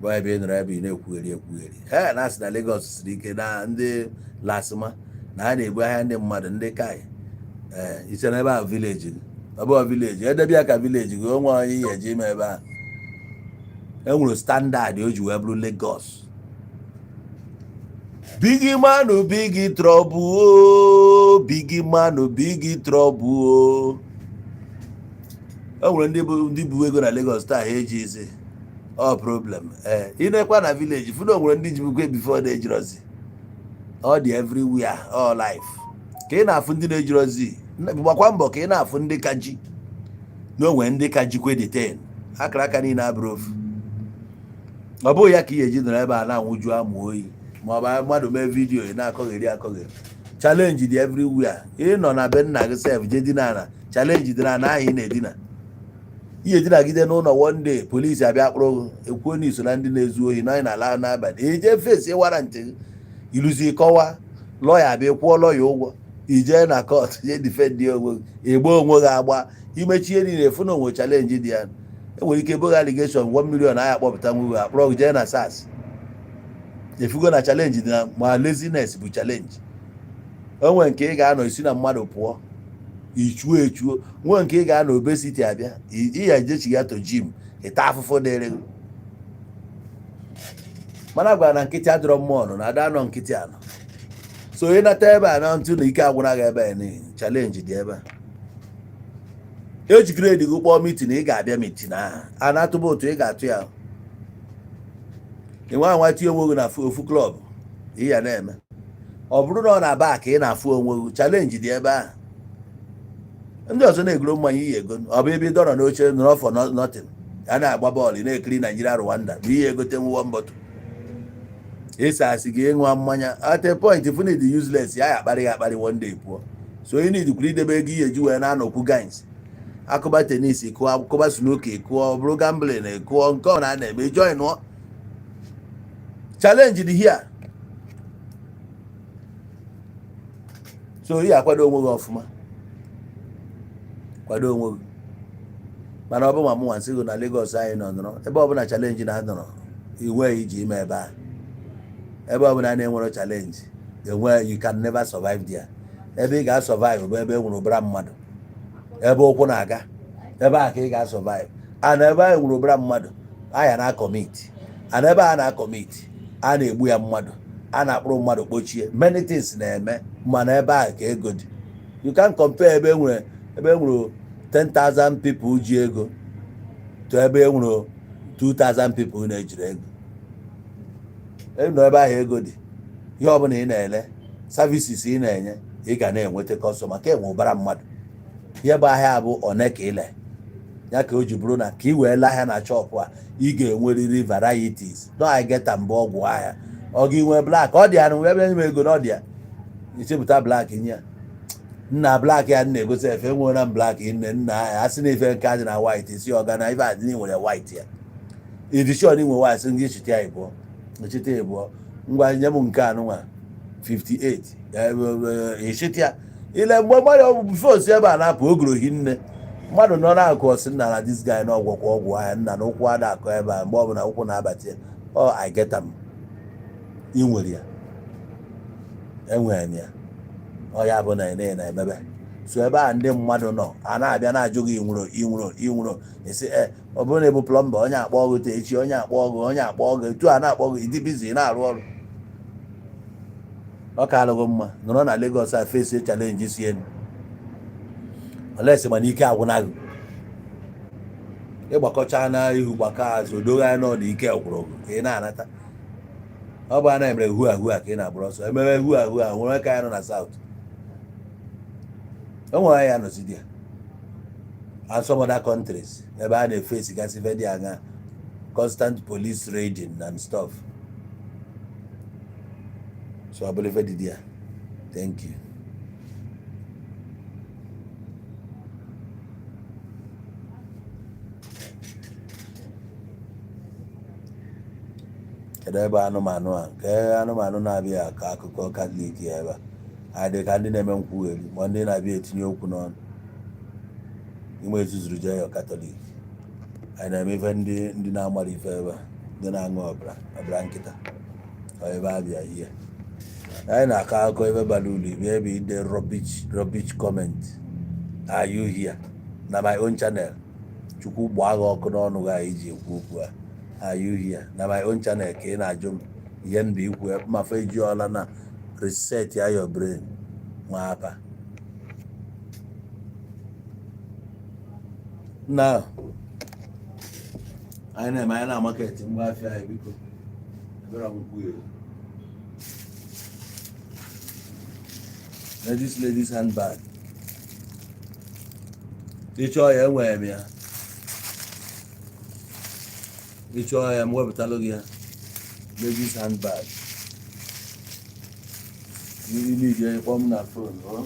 A: bụ ebe ị nọrọ, ebe ị na-ekwugheri ekwugheri. He na-asị na Lagos siri ike, na ndị LASTMA na ha na-ebu ahịa ndị mmadụ, ndị kai. Ee, iche na ebe ahụ village gị, ọ bụghị village. Edebe ya ka village gị, onwe onye ihe eji ime ebe ahụ. E nwere standard o ji wee bụrụ Lagos. Big man, big trouble o, big man, big trouble o. E nwere ndị bụ ndị bụ ego na Lagos taa, ha eji isi ọ problem. Ee, ị na-ekwa na village fụ na o nwere ndị ji bukwe before na-ejirozi. Ọ dị everywhere, all life ka ị na-afụ ndị na-ejirozi. Gbakwa mbọ ka ị na-afụ ndị ka ji na onwe ndị ka jikwe detain. Akara aka niile abụrụ ofu. Ọ bụghị ya ka ị ga-eji nọrọ ebe a na-anwụju amụ oyi, ma ọ bụ mmadụ mee video ị na-akọgheri akọgheri. Challenge dị everywhere. Ị nọ na be nna gị sef, jee dina ana, challenge dị na ana ahụ ị na-edina. Ihe edinagide n'ụlọ, one day polisi abịa kpụrụ gị, ekwuo na iso na ndị na-ezu ohi na anyị na-ala n'abalị, ije fesi warrant gị, iluzi kọwa, lọya abịa kwụọ lọya ụgwọ, ijee na court jee defend onwe gị, egbo onwe gị agba imechie niile. Efu na onwe challenge dị ya. Enwere ike ebo gị allegation 1 million, agha akpọpụta nwe gị, akpọrọ gị jee na SARS. Efugo na challenge dị na ma laziness bụ challenge. Onwe nke ị ga-anọ isi na mmadụ pụọ, ichuo echuo. Nwe nke ị ga-anọ obesity abịa, ị ya ejechiga to gym, ịta afụfụ dịrị gị. Mana gwara na nkịtị adịrọ mmụọ nọ na ada nọ nkịtị anọ. So ị nata ebe a na ntụ na ike agwụra gị ebe a n'ihi challenge dị ebe a. Eji grade gị kpọọ meeting, ị ga-abịa meeting ahụ a na-atụba otu ị ga-atụ ya. Ị nwa anwa tinye onwe gị na ofu club ị ya na-eme, ọ bụrụ na ọ na-aba ka ị na-afụ onwe gị, challenge dị ebe ahụ. Ndị ọzọ na-egoro mmanya, iyi ego. Ọ bụ ebe ị dọrọ n'oche nọrọ for nothing, a na-agba bọọlụ, ị na-ekiri Naijiria Rwanda, bụ ihe egote nwa mbọtụ ịsa asị gị ịṅụa mmanya. At a point, if need useless ya, ya akparị gị akparị, one day pụọ. So ị need kwuru idebe ego ihe eji wee na-anọkwu guys, akụba tennis kụọ, akụba snooker kụọ, ọ bụrụ gambling kụọ, nke ọ na a na-eme join nụọ. Challenge dị here. So ị akwado onwe gị ọfụma, kwado onwe gị. Mana ọ bụ ma mụ nwa nsị gị na Lagos anyị nọ nọrọ ebe ọbụla challenge na-anọrọ iwe iji ime ebe a. Ebe ọbụla na-enwero challenge enwe, you can never survive there. Ebe ị ga-survive bụ ebe e nwere ụbara mmadụ, ebe ụkwụ na-aga, ebe a ka ị ga-survive. And ebe a nwere ụbara mmadụ aya na commit, and ebe a na-commit, a na-egbu ya mmadụ, a na-akpụrụ mmadụ kpochie, many things na-eme. Mana ebe a ka ego dị. You can compare ebe e nwere 10,000 people ji ego to ebe e nwere 2,000 people na-ejiri ego. Nọ ebe ahụ ego dị, ihe ọbụla ị na-ele, services ị na-enye, ị ga na-enweta customer ka enwe ụbara mmadụ. Ihe bụ ahịa bụ one ka ile ya ka o ji bụrụ na ka ị wee lee ahịa na shop a, ị ga-enwerịrị varieties. No, I get am. Bụ ọgwụ ahịa ọ gị nwee black, ọ dị ya na ebe nye m ego na ọ dị ya, ichepụta black nye ya nna black ya na-egosi efe enwere m black nne nna ya asị na ife nke adị na white si ọga na ife adị nwere white ya edishon nwe white sị gị chita ya ịbụọ, chita ịbụọ, ngwa nye m nke anụnwa 58, ịchịta ya ile. Mgbe mmadụ before si ebe a na-apụ ogoro hinne, mmadụ nọ na-akụ ọsị nna na this guy na ọgwọkwa ọgwụ ahịa nna na ụkwụ ada akụ ebe a. Mgbe ọbụla ụkwụ na-abata ya, ọ I get am. Ị nwere ya, enwere m ya. Ọ ya bụ na ị na-emebe so ebe a ndị mmadụ nọ a na-abịa na-ajụ gị inwuro inwuro inwuro esi e. Ọ bụrụ na ị bụ plumber, onye akpọ ọgụ ta echi, onye akpọ ọgụ, onye akpọ ọgụ etu a na-akpọ ọgụ, ịdị busy na-arụ ọrụ. Ọ ka alụghị mma nọrọ na Lagos a face challenge si elu olesi, mana ike agwụna gị. Ịgbakọcha na ihu, gbakọ azụ, doghị anya nọ na ike gwụrụ gị ka ị na-anata. Ọ bụ a na-emere hu ahụ a ka ị na-agbara ọsọ emere hu ahụ a nwere ka ya nọ na South, o nwere ya nọzi there and some other countries ebe a na-efesi gasị ife dị aṅa, constant police raiding and stuff. So ọ bụrụ ife dị there. Thank you. Kedu ebe anụmanụ a nke anụmanụ na-abịa akọ akụkọ Katọlik ya ebe a adị ka ndị na-eme nkwugheri, ma ndị na-abịa etinye okwu n'ọnụ ime ezuzuru jee ya Katọlik? Anyị na-eme ife ndị na-amara ife ebe a, ndị na-aṅụ ọbara ọbara nkịta. Ọ ebe a bịa ihe anyị na-akọ akụkọ ebe bara uru, ibe ebe ide rubbish rubbish comment. Are you here na my own channel? Chukwu gbaa gị ọkụ n'ọnụ gị anyị ji ekwu okwu a. Are you here na my own channel ka ị na-ajụ m ihe ndụ ikwu mafa ejiọla na reset ya your brain nwa apa na anyị na-eme anyị na market ngwa afịa anyị. Biko, ebere m kwuo ladies, ladies handbag, ịchọọ ya, enwere m ya. Ịchọọ ya, m wepụtalụ gị ya. Ladies handbag n'ije, kpọọ m na phone ọ.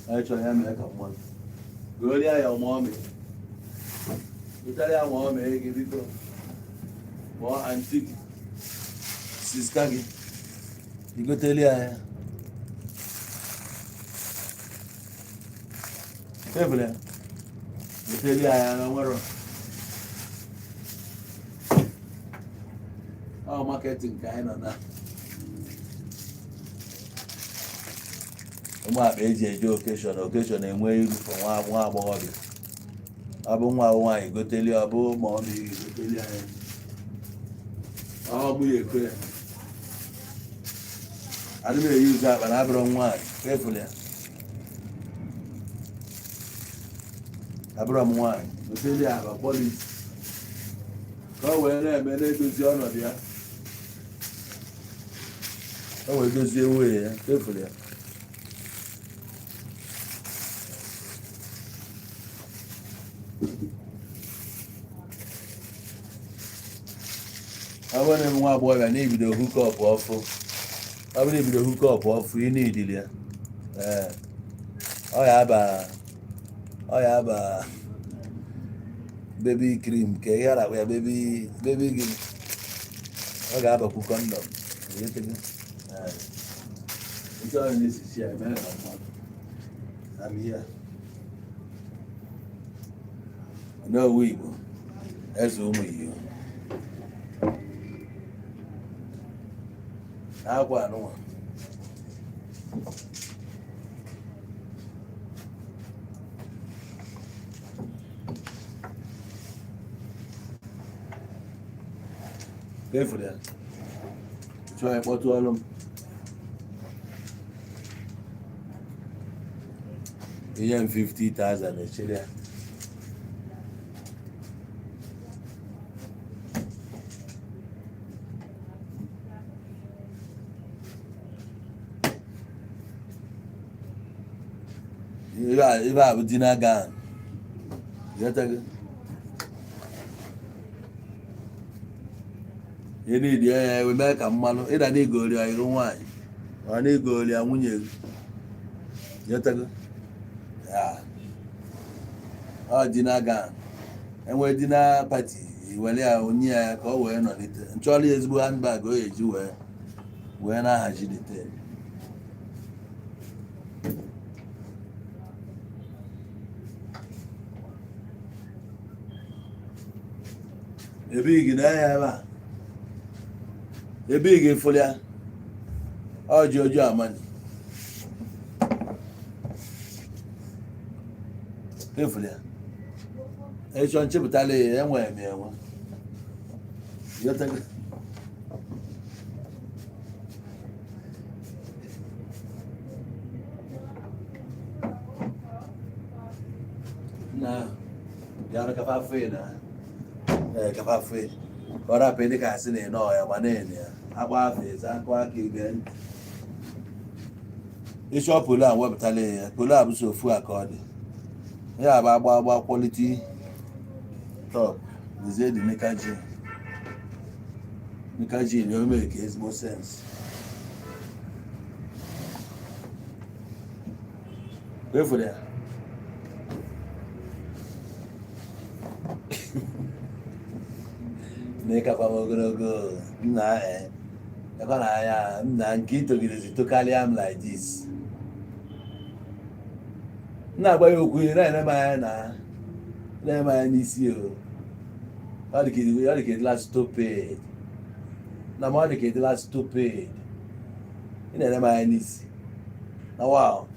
A: Anyị chọrọ ya mee ka mmadụ gorie ya ọmụọmị, gotere ya ma ọ mee gị. Biko, kpọọ aunty gị, sister gị, igoteli ya ya tebụl ya, goteli ya ya na nwere ọ marketing ka anyị nọ na ụmụ akpa eji eje occasion. Occasion enwe iru for nwa nwa agbọghọbịa. Ọ bụ nwa nwaanyị, goteli. Ọ bụ ma ọ bụ goteli ya, ọ bụ ya ekwe ya. Adị m eyi ụzọ akpa na abụrụ nwaanyị efula ya, abụrụ m nwaanyị. Goteli ya akpa quality ka o wee na-eme na-edozi ọnọdụ ya, o wee dozie nwunye ya efula ya. Ọ bụrụ na nwa agbọghọbịa na-ebido hookup ọfụ, ọ bụrụ na ebido hookup ọfụ, ị na-edili ya. Ee, ọ ya aba, ọ ya aba baby cream ka ihe a na-akpọ ya, baby baby gịnị, ọ ga-abakwu condom. Ee. Nke ọ na-esisi ya eme ka mmadụ. I'm here. N'owu Igbo, eze ụmụ Igbo. Akwa anụnwa. Efuru ya. Chọọ ya, kpọtụ ọlụ m. Inye m 50,000, echere ya. Ibe a bụ dinner gown. Ghọtago? Ihe niile ya ewe mee ka mmanụ ịda na igori ya iru nwaanyị, ọ na igori ya nwunye gị. Ghọtago? Ya. Ọ dinner gown. Enwee dinner party, iwere ya onye ya ka ọ wee nọlite. Nchọrọ ya ezigbo handbag o eji wee na-ahazi the thing. Ebighị na ya ebe a, ebighị fụrụ ya. Ọ ji oju amani efụrụ ya. Ịchọ nchepụtala ya, enwere m ya enwe. Ịghọtago? Na bịara kafa afọ na ee kafa afọ ka ọ rapụ dị ka asị na ịnọ ya ma na-ene ya agba afọ eze akụ aka ige ntị. Ịchọ polo a, wepụtala ya. Polo a bụ so ofu a ka ọ dị ya bụ agba agba quality top. Dizie dị knicker jean, knicker jean o mere ka ezigbo sense efuru ya. N'ịkakwa m ogologo nna, ekwa na anya nna nke itogidezi tokarịa m like this. M na-agba ya okwu, na-ene m anya, na na-ene m anya n'isi o. Ọ dị ka ọ dị ka ịdịla stupid na ma ọ dị ka ịdịla stupid. Ị na-ene m anya n'isi na wow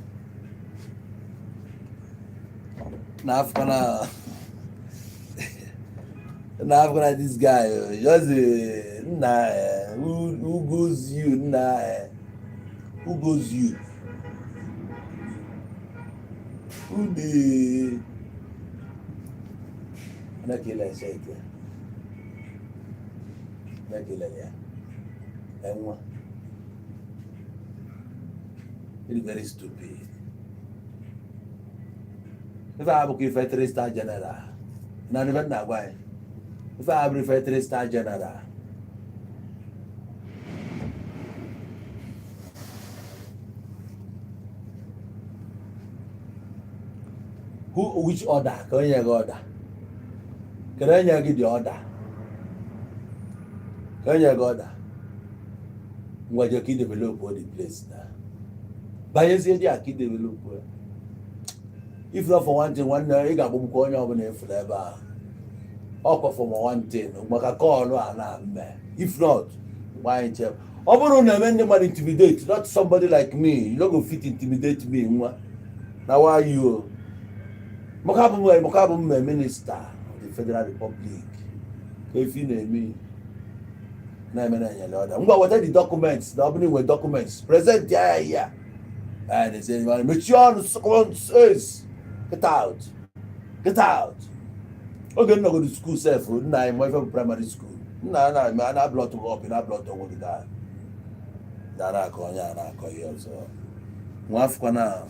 A: na afụkwana na afụkwana this guy o, just nna, who goes you, nna, who goes you, who dey na ka ile shirt ya, na ka ile ya enwa. It's very stupid. Ife a bụkwa ife three star general na ife nna agwa anyị. Ife a bụrụ ife three star general. Who, which order ka onye gị order? Kedu onye gị dị order? Ka onye gị order? Ngwa, jee ka i develop the place na banyezie dị a ka i develop ya. If not for one thing, nwanne, ị ga-agbụgbukwa onye ọbụla efuru ebe a. Ọkwa for one thing maka call a na mme. If not, mgbe anyị che ọ bụrụ na eme ndị mmadụ intimidate, not somebody like me. You no go fit intimidate me, nwa. Na why you maka abụ m minister of the Federal Republic ka efi na-eme na-eme na enyere order. Ngwa, weta the documents. Na ọ bụrụ inwe documents, present ya ya. And they say, mechie ọnụ, says get out, get out. Oge m nọgodo school sef, nna anyị ma ife bụ primary school, nna na na na blọt gị ọpị na blọt onwe gị daa dara akọ onye a na-akọ ihe ọzọ. Nwa afụkwa na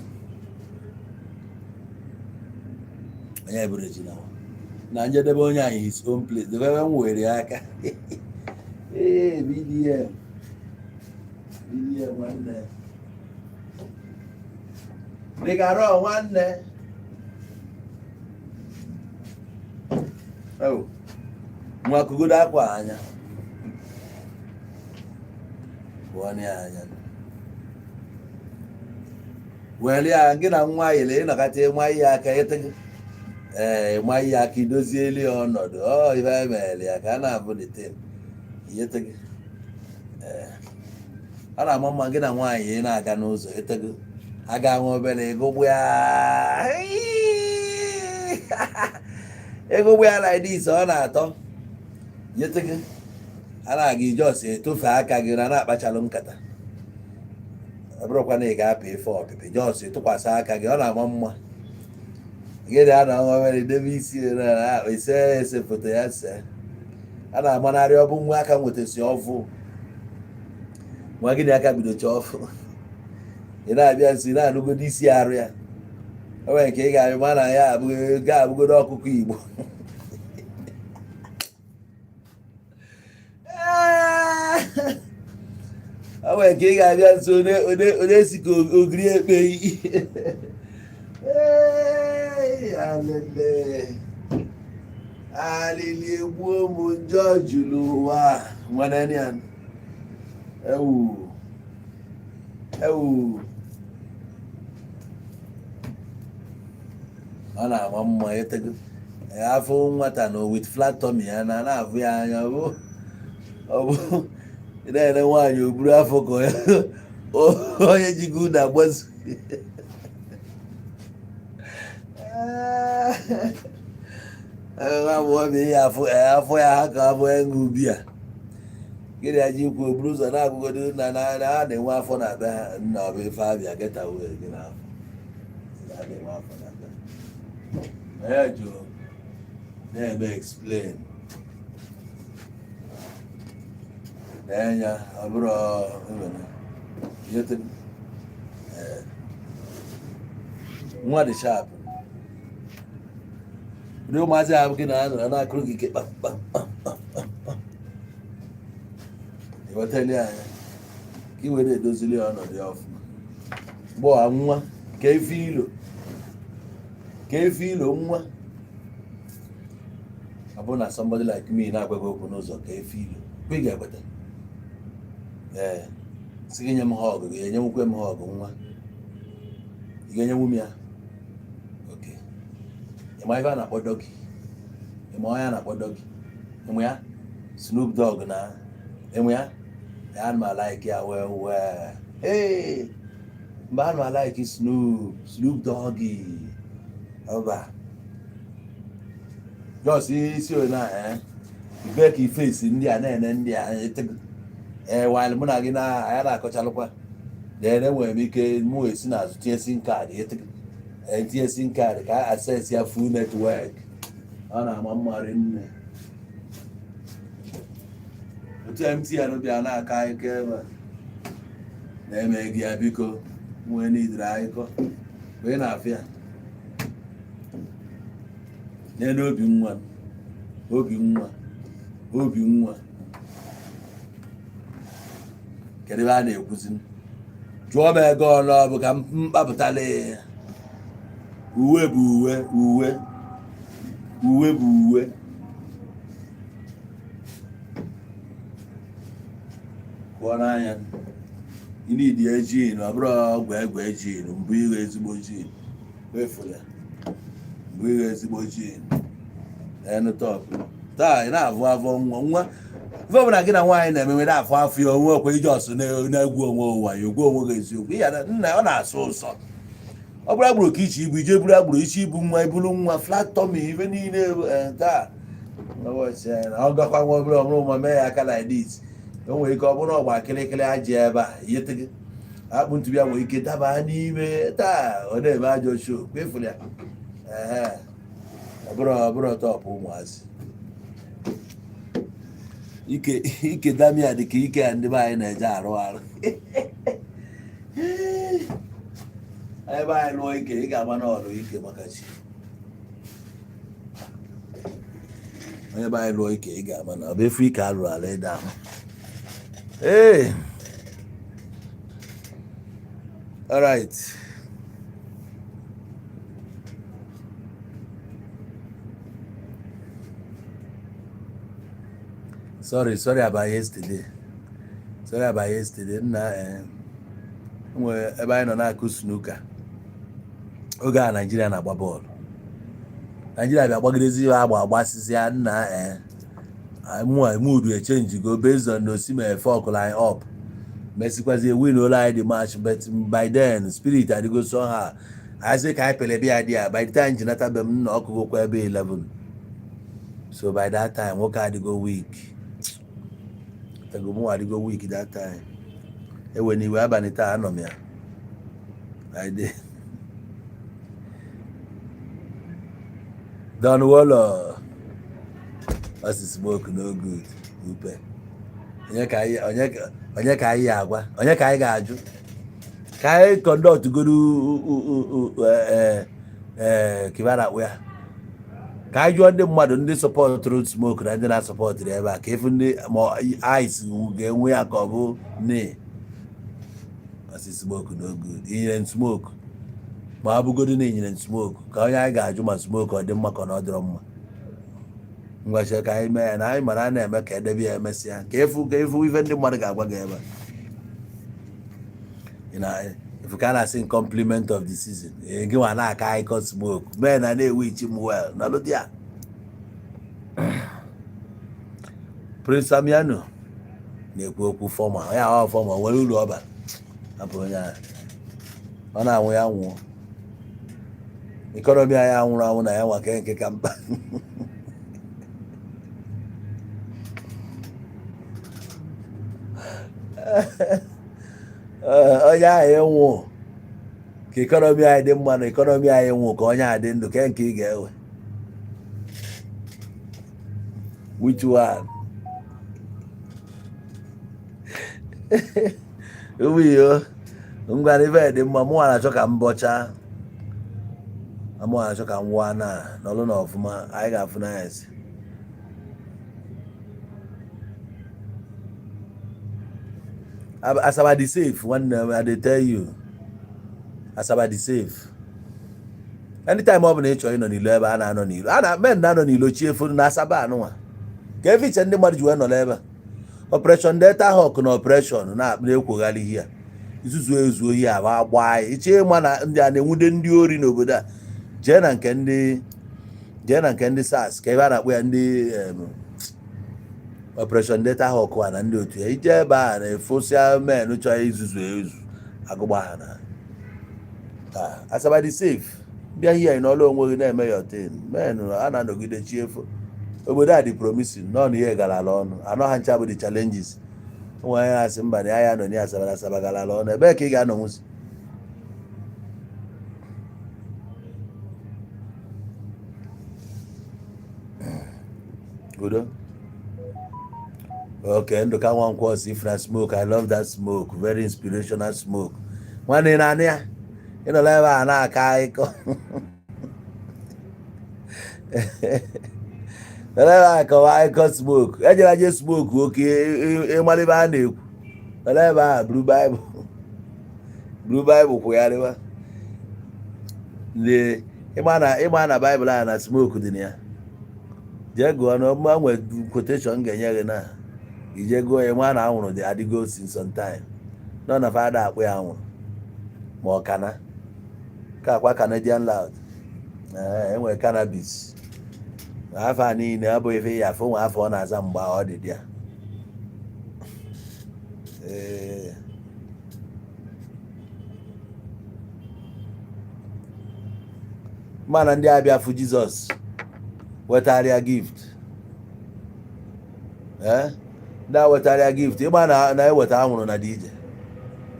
A: onye ebere ji na na njedebe onye anyị his own place debe ebe m were ya aka. Ee, BDM, BDM nwanne dịgara nwanne. Oh, nwa kụgodo akwa anya pụọ ya anya were ya. Gị na nwa yiri ịnọkọta ịma ihe aka ịtị. Ee, ịma ihe aka idozieli ya ọnọdụ. Ọ ife emere ya ka a na-abụ the thing ihetego. Ee, ọ na-ama mma gị na nwaanyị ị na-aga n'ụzọ etego aga nwa obere ịgụgbụ ya, ịgụgbụ ya like this. Ọ na-atọ nyetego a na-aga ijos etofe aka gị na na-akpachalụ nkata. Ọ bụrụkwa na ị ga-apị ife ọpịpị, just tụkwasị aka gị. Ọ na-ama mma gị na na nwa obere debe isi na ese ese foto ya see. A na-amanarị ọ bụ nwa aka nwetasi ọfụ nwa gị na aka bidocha ọfụ. Ị na-abịa nso, ị na-anụgodo isi arụ ya. O nwere nke ị ga-abịa ma na ya ga-abụgodo ọkụkọ Igbo. O nwere nke ị ga-abịa nso, onye si ka ogiri ekpeghị. Alele alili egbuo m njọ juru ụwa nwanne ya. Ewu ewu, ọ na-ama mma etego. Afọ nwata na with flat tummy ya na na-afụ ya anya, ọ bụ na-ere nwaanyị o buru afọ ka onye ji gị na agbazu. Nwa agbọghọ ihe afọ afọ ya ha ka abụ ịṅụ biya. Gịnị ya ji ikwu oburu ụzọ na-agụgodo na na ha na-enwe afọ na be ha nna? Ọ bụ ife abịa geta wee gị n'afọ ha na-enwe afọ na be ha. Ya jụrụ na-eme explain n'enya ọ bụrụ nwa dị sharp. Ndị ụmụazị ahụ gị na ha nọrọ na-akụrụ gị ike kpam kpam kpam kpam kpam kpam, ịghọtali anya ka ị were edozili ya ọnọdụ ya ọfụma. Gbọọ nwa ka efe ilo, ka efe ilo nwa. Ọ bụrụ na somebody like me na-agwa gị okwu n'ụzọ ka efe ilo, kwe ị ga-ekweta. Ee, sị gị nye m hug, ga-enyenwukwe m hug. Nwa, ị ga-enyenwu m ya? Okay, ị ma ife a na-akpọ doggy? Ị ma onye a na-akpọ doggy? Ịmụ ya? Snoop Dogg na ịmụ ya. Ya ana m like ya well well. Hey, mgbe ana m like Snoop Doggy ọba just isi ona ibe ka ifesi ndị a na-ene ndị a. Ee, while mụ na gị na anyị na-akọchalụkwa, then enwere m ike mụ esi n'azụ tinye SIM card, tinye SIM card ka a access ya full network. Ọ na-ama mma rinne otu MTN bịa na-aka akụkọ ebe a na-eme gị ya. Biko, nwee n'idiri akụkọ mgbe ị na-afịa n'elu obi nwa, obi nwa, obi nwa. Kedu ebe a na-ekwuzi? Jụọ m ego ole ọ bụ ka m kpapụtala ya. Uwe bụ uwe, uwe, uwe bụ uwe. Pụọ n'anya ịnidi jean, ọ bụrụ ọgwụ egwe jean mbụ, ighe ezigbo jean wefụrụ ya mbụ, ighe ezigbo jean enu top. Taa ị na-avụ avọ nwa nwa. Ife ọbụla gị na nwaanyị na-emewe na-afụ afọ ya onwe okwe ije ọsụ na-egwu onwe ụwa ya ogwu onwe gị. Eziokwu ya nna, ọ na-asụ ụsọ. Ọ bụrụ agbụrụ ka iche ibu ije buru agbụrụ iche ibu nwa, iburu nwa flat tummy, ife niile. Taa ọ gakwa nwa obere ọmụrụ nwa mee ya aka like this. O nwere ike ọ bụrụ ọgba kịrịkịrị aja ebe a yete gị akpụ ntubi ya, nwere ike daba n'ime. Taa ọ na-eme ajọ show kwefuru ya. Ee, ọ bụrụ top ụmụazị ike ike damia dị ka ike a ndị be anyị na-eje arụ arụ ebe anyị lụọ ike. Ị ga-ama na ọrụ ike maka chi onye be anyị lụọ ike, ị ga-ama na ọ bụ efu ike alụrụ ala ịda ahụ. Ee, all right. Sorry, sorry about yesterday, sorry about yesterday. Nna, nwere ebe anyị nọ na-akụ snooker oge a Naijiria na-agba bọọlụ. Naijiria bịa gbagidezi ya agba agbasịsịa. Nna, mụ mood echange go based on Osimhen fuck line up, mesikwazie win ole anyị the match, but by then spirit adịgo somehow. Anyị sị ka anyị pele bịa dị ya. By the time jinata be m na ọkụgokwa ebe 11, so by that time nwoke adịgo weak tego, mụ adịgo weak that time. Ewe n'iwe abalị taa anọ m ya. I dey Don Wolo ọ sị smoke no good upe. Onye ka anyị onye ka anyị agwa? Onye ka anyị ga-ajụ ka anyị conduct goro kibara akpụ ya? Ka anyị jụọ ndị mmadụ, ndị supportụrụ smoke na ndị na-asupportụrụ ebe a, ka efu ndị ma ice ga-enwe ya ka ọ bụ ne ọsị smoke no good. Inyere smoke ma ọ bụgodo na inyere smoke, ka onye anyị ga-ajụ ma smoke ọ dị mma ka ọ na ọ dịrọ mma. Ngwache ka anyị mee ya na anyị mara a na-eme ka edebe ya, emesịa ka efu ife ndị mmadụ ga-agwa gị ebe a. Ị na ifu ka a na-asị compliment of the season. Ee, gị nwa na-aka akụkọ smoke mee na na-ewe ichi m well nọlụ di ya. Prince Amiano na-ekwu okwu former ya, ọ former nwere uru ọ bara. Hapụ onye ahụ, ọ na-anwụ, ya nwụọ. Economy anyị anwụrụ anwụ na ya nwa nke ka mkpa. Onye ahụ ịnwụ ka economy anyị dị mma na economy anyị nwụ ka onye a dị ndụ, ke nke ị ga-ewe? Which one? Ụmụ iyo, ngwa, ife dị mma. Mụ na-achọ ka m bọchaa, mụ na-achọ ka m waa na nọlụ na ọfụma. Anyị ga-afụ n'anya esi. Asaba dị safe, nwanne m. I dey tell you, Asaba dị safe. Anytime ọ bụla ị chọrọ ịnọ n'ilo, ebe a na-anọ n'ilo, a na men na-anọ n'ilo chi efonu na Asaba anụnwa ka efe iche ndị mmadụ ji wee nọ n'ebe a. Operation Delta Hawk na operation na-ekwogharị ihe a, izuzu ezu ohi a ma gbaa anyị. Iche ịma na ndị a na-enwude ndị ori n'obodo a, jee na nke ndị SARS, ka ebe a na-akpọ ya ndị Operation Delta Hawk a na ndị otu ya. Ije ebe a na-efosịa men chọrọ izuzu ezu, agụgba ha na. Asaba dị safe. Bịa hie n'ọlụ onwe gị na-eme your thing. Men a na-anọgide chi efo. Obodo a dị promising nọ na ihe gara ala ọnụ anọ ha ncha bụ the challenges. Nwe onye asị mba na ya ya nọ na Asaba na Asaba gara ala ọnụ. Ebee ka ị ga-anọnwụzi? Udo. Okay, Ndụka Nwankwọ si, "If na smoke, I love that smoke. Very inspirational smoke." Nwanne, na-anụ ya, ịnọla ebe a na-akọ akụkọ, nọla ebe a kọwa akụkọ smoke. Ejela je smoke oke ịmara ebe a na-ekwu. Nọla ebe a buru Baịbụl, buru Baịbụl kwụgharịwa. Ndị ịma na Baịbụl a na smoke dị na ya. Jee gụọ na ọmụma nwe quotation ga-enye gị na ije gụọ ya. Nwa na anwụrụ dị adịgo since some time nọ na fada akpụ ya anwụrụ ma ọ kana ka akwa Canadian loud. Ee, enwere cannabis. Afọ a niile abụghị ife ya afọ nwe afọ ọ na-aza mgbe ọ dị ya. Ee, mana ndị abịa fụ Jizọs wetarịa gift. Ee, ndị a wetarịa gift, ịgba na na-eweta anwụrụ na DJ.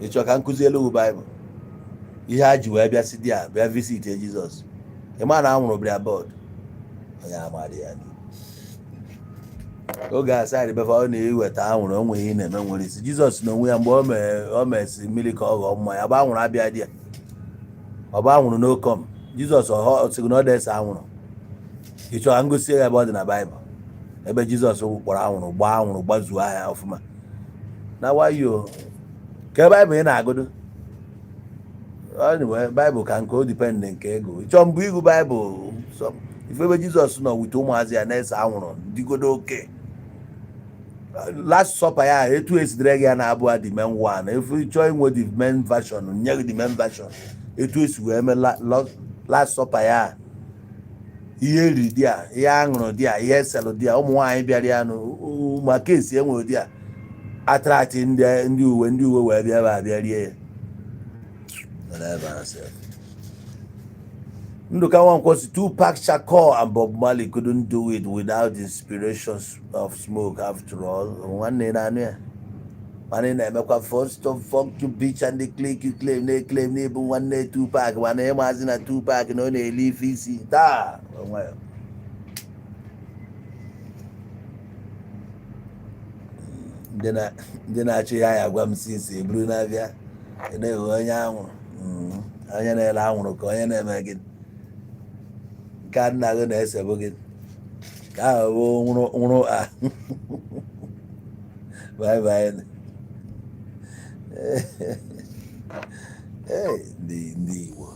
A: Ịchọ ka nkụzi elu Baịbụl ihe ha ji wee bịa si di a bịa visit Jizọs? Ịma na anwụrụ bịa bọọdụ onye amadị ya oge a saịdị befa ọ na-eweta anwụrụ. O nweghị ihe na-eme nwere isi. Jizọs na onwe ya, mgbe o mesi mmiri ka ọ ghọọ mmanya, ọ bụ anwụrụ abịa dị ya, ọ bụ anwụrụ n'okom. Jizọs ọ sịgị na ọ na-ese anwụrụ. Ị chọrọ ka ngosi ya ebe ọ dị na Baịbụl, ebe Jizọs kpọrọ anwụrụ, gbaa anwụrụ, gbazuo ahịa ọfụma na wayo? Ka Baịbụl ị na-agụdo. Anyway, Baịbụl ka nke o depend nke ego. Ịchọ mbụ ịgụ Baịbụl ife ebe Jizọs nọ wite ụmụazị ya na-ese anwụrụ dịgodo oke Last Supper ya, etu esidere gị ya na abụọ the main one. Efu chọọ inwe the main version, nye gị the main version etu esi wee mee Last Supper ya, ihe eriri dị a, ihe aṅụrụ dị a, ihe eselụ dị a, ụmụ nwaanyị bịara ya nụ, ma kesi enwere dị a attract ndị uwe wee bịa ebe a bịa rie ya. Nọ n'ebe a sef. Nduka Nwankwo si, "Tupac Shakur and Bob Marley couldn't do it without the inspirations of smoke after all." Nwanne, na-anụ ya, mana ị na-emekwa first of fuck you bitch and the click you claim na-eclaim na ịbụ nwanne Tupac, mana ịmazi na Tupac na ọ na-eli ife isi taa onwe ya. Ndị na-achụ ya ya gwa m sinsi eburu na-abịa na-ewe onye anwụrụ. Onye na-ele anwụrụ ka onye na-eme gị nke a nna gị na-esebụ gị ka ahụ bụ nwụrụ nwụrụ a. Bye bye. Ee, ndị Igbo.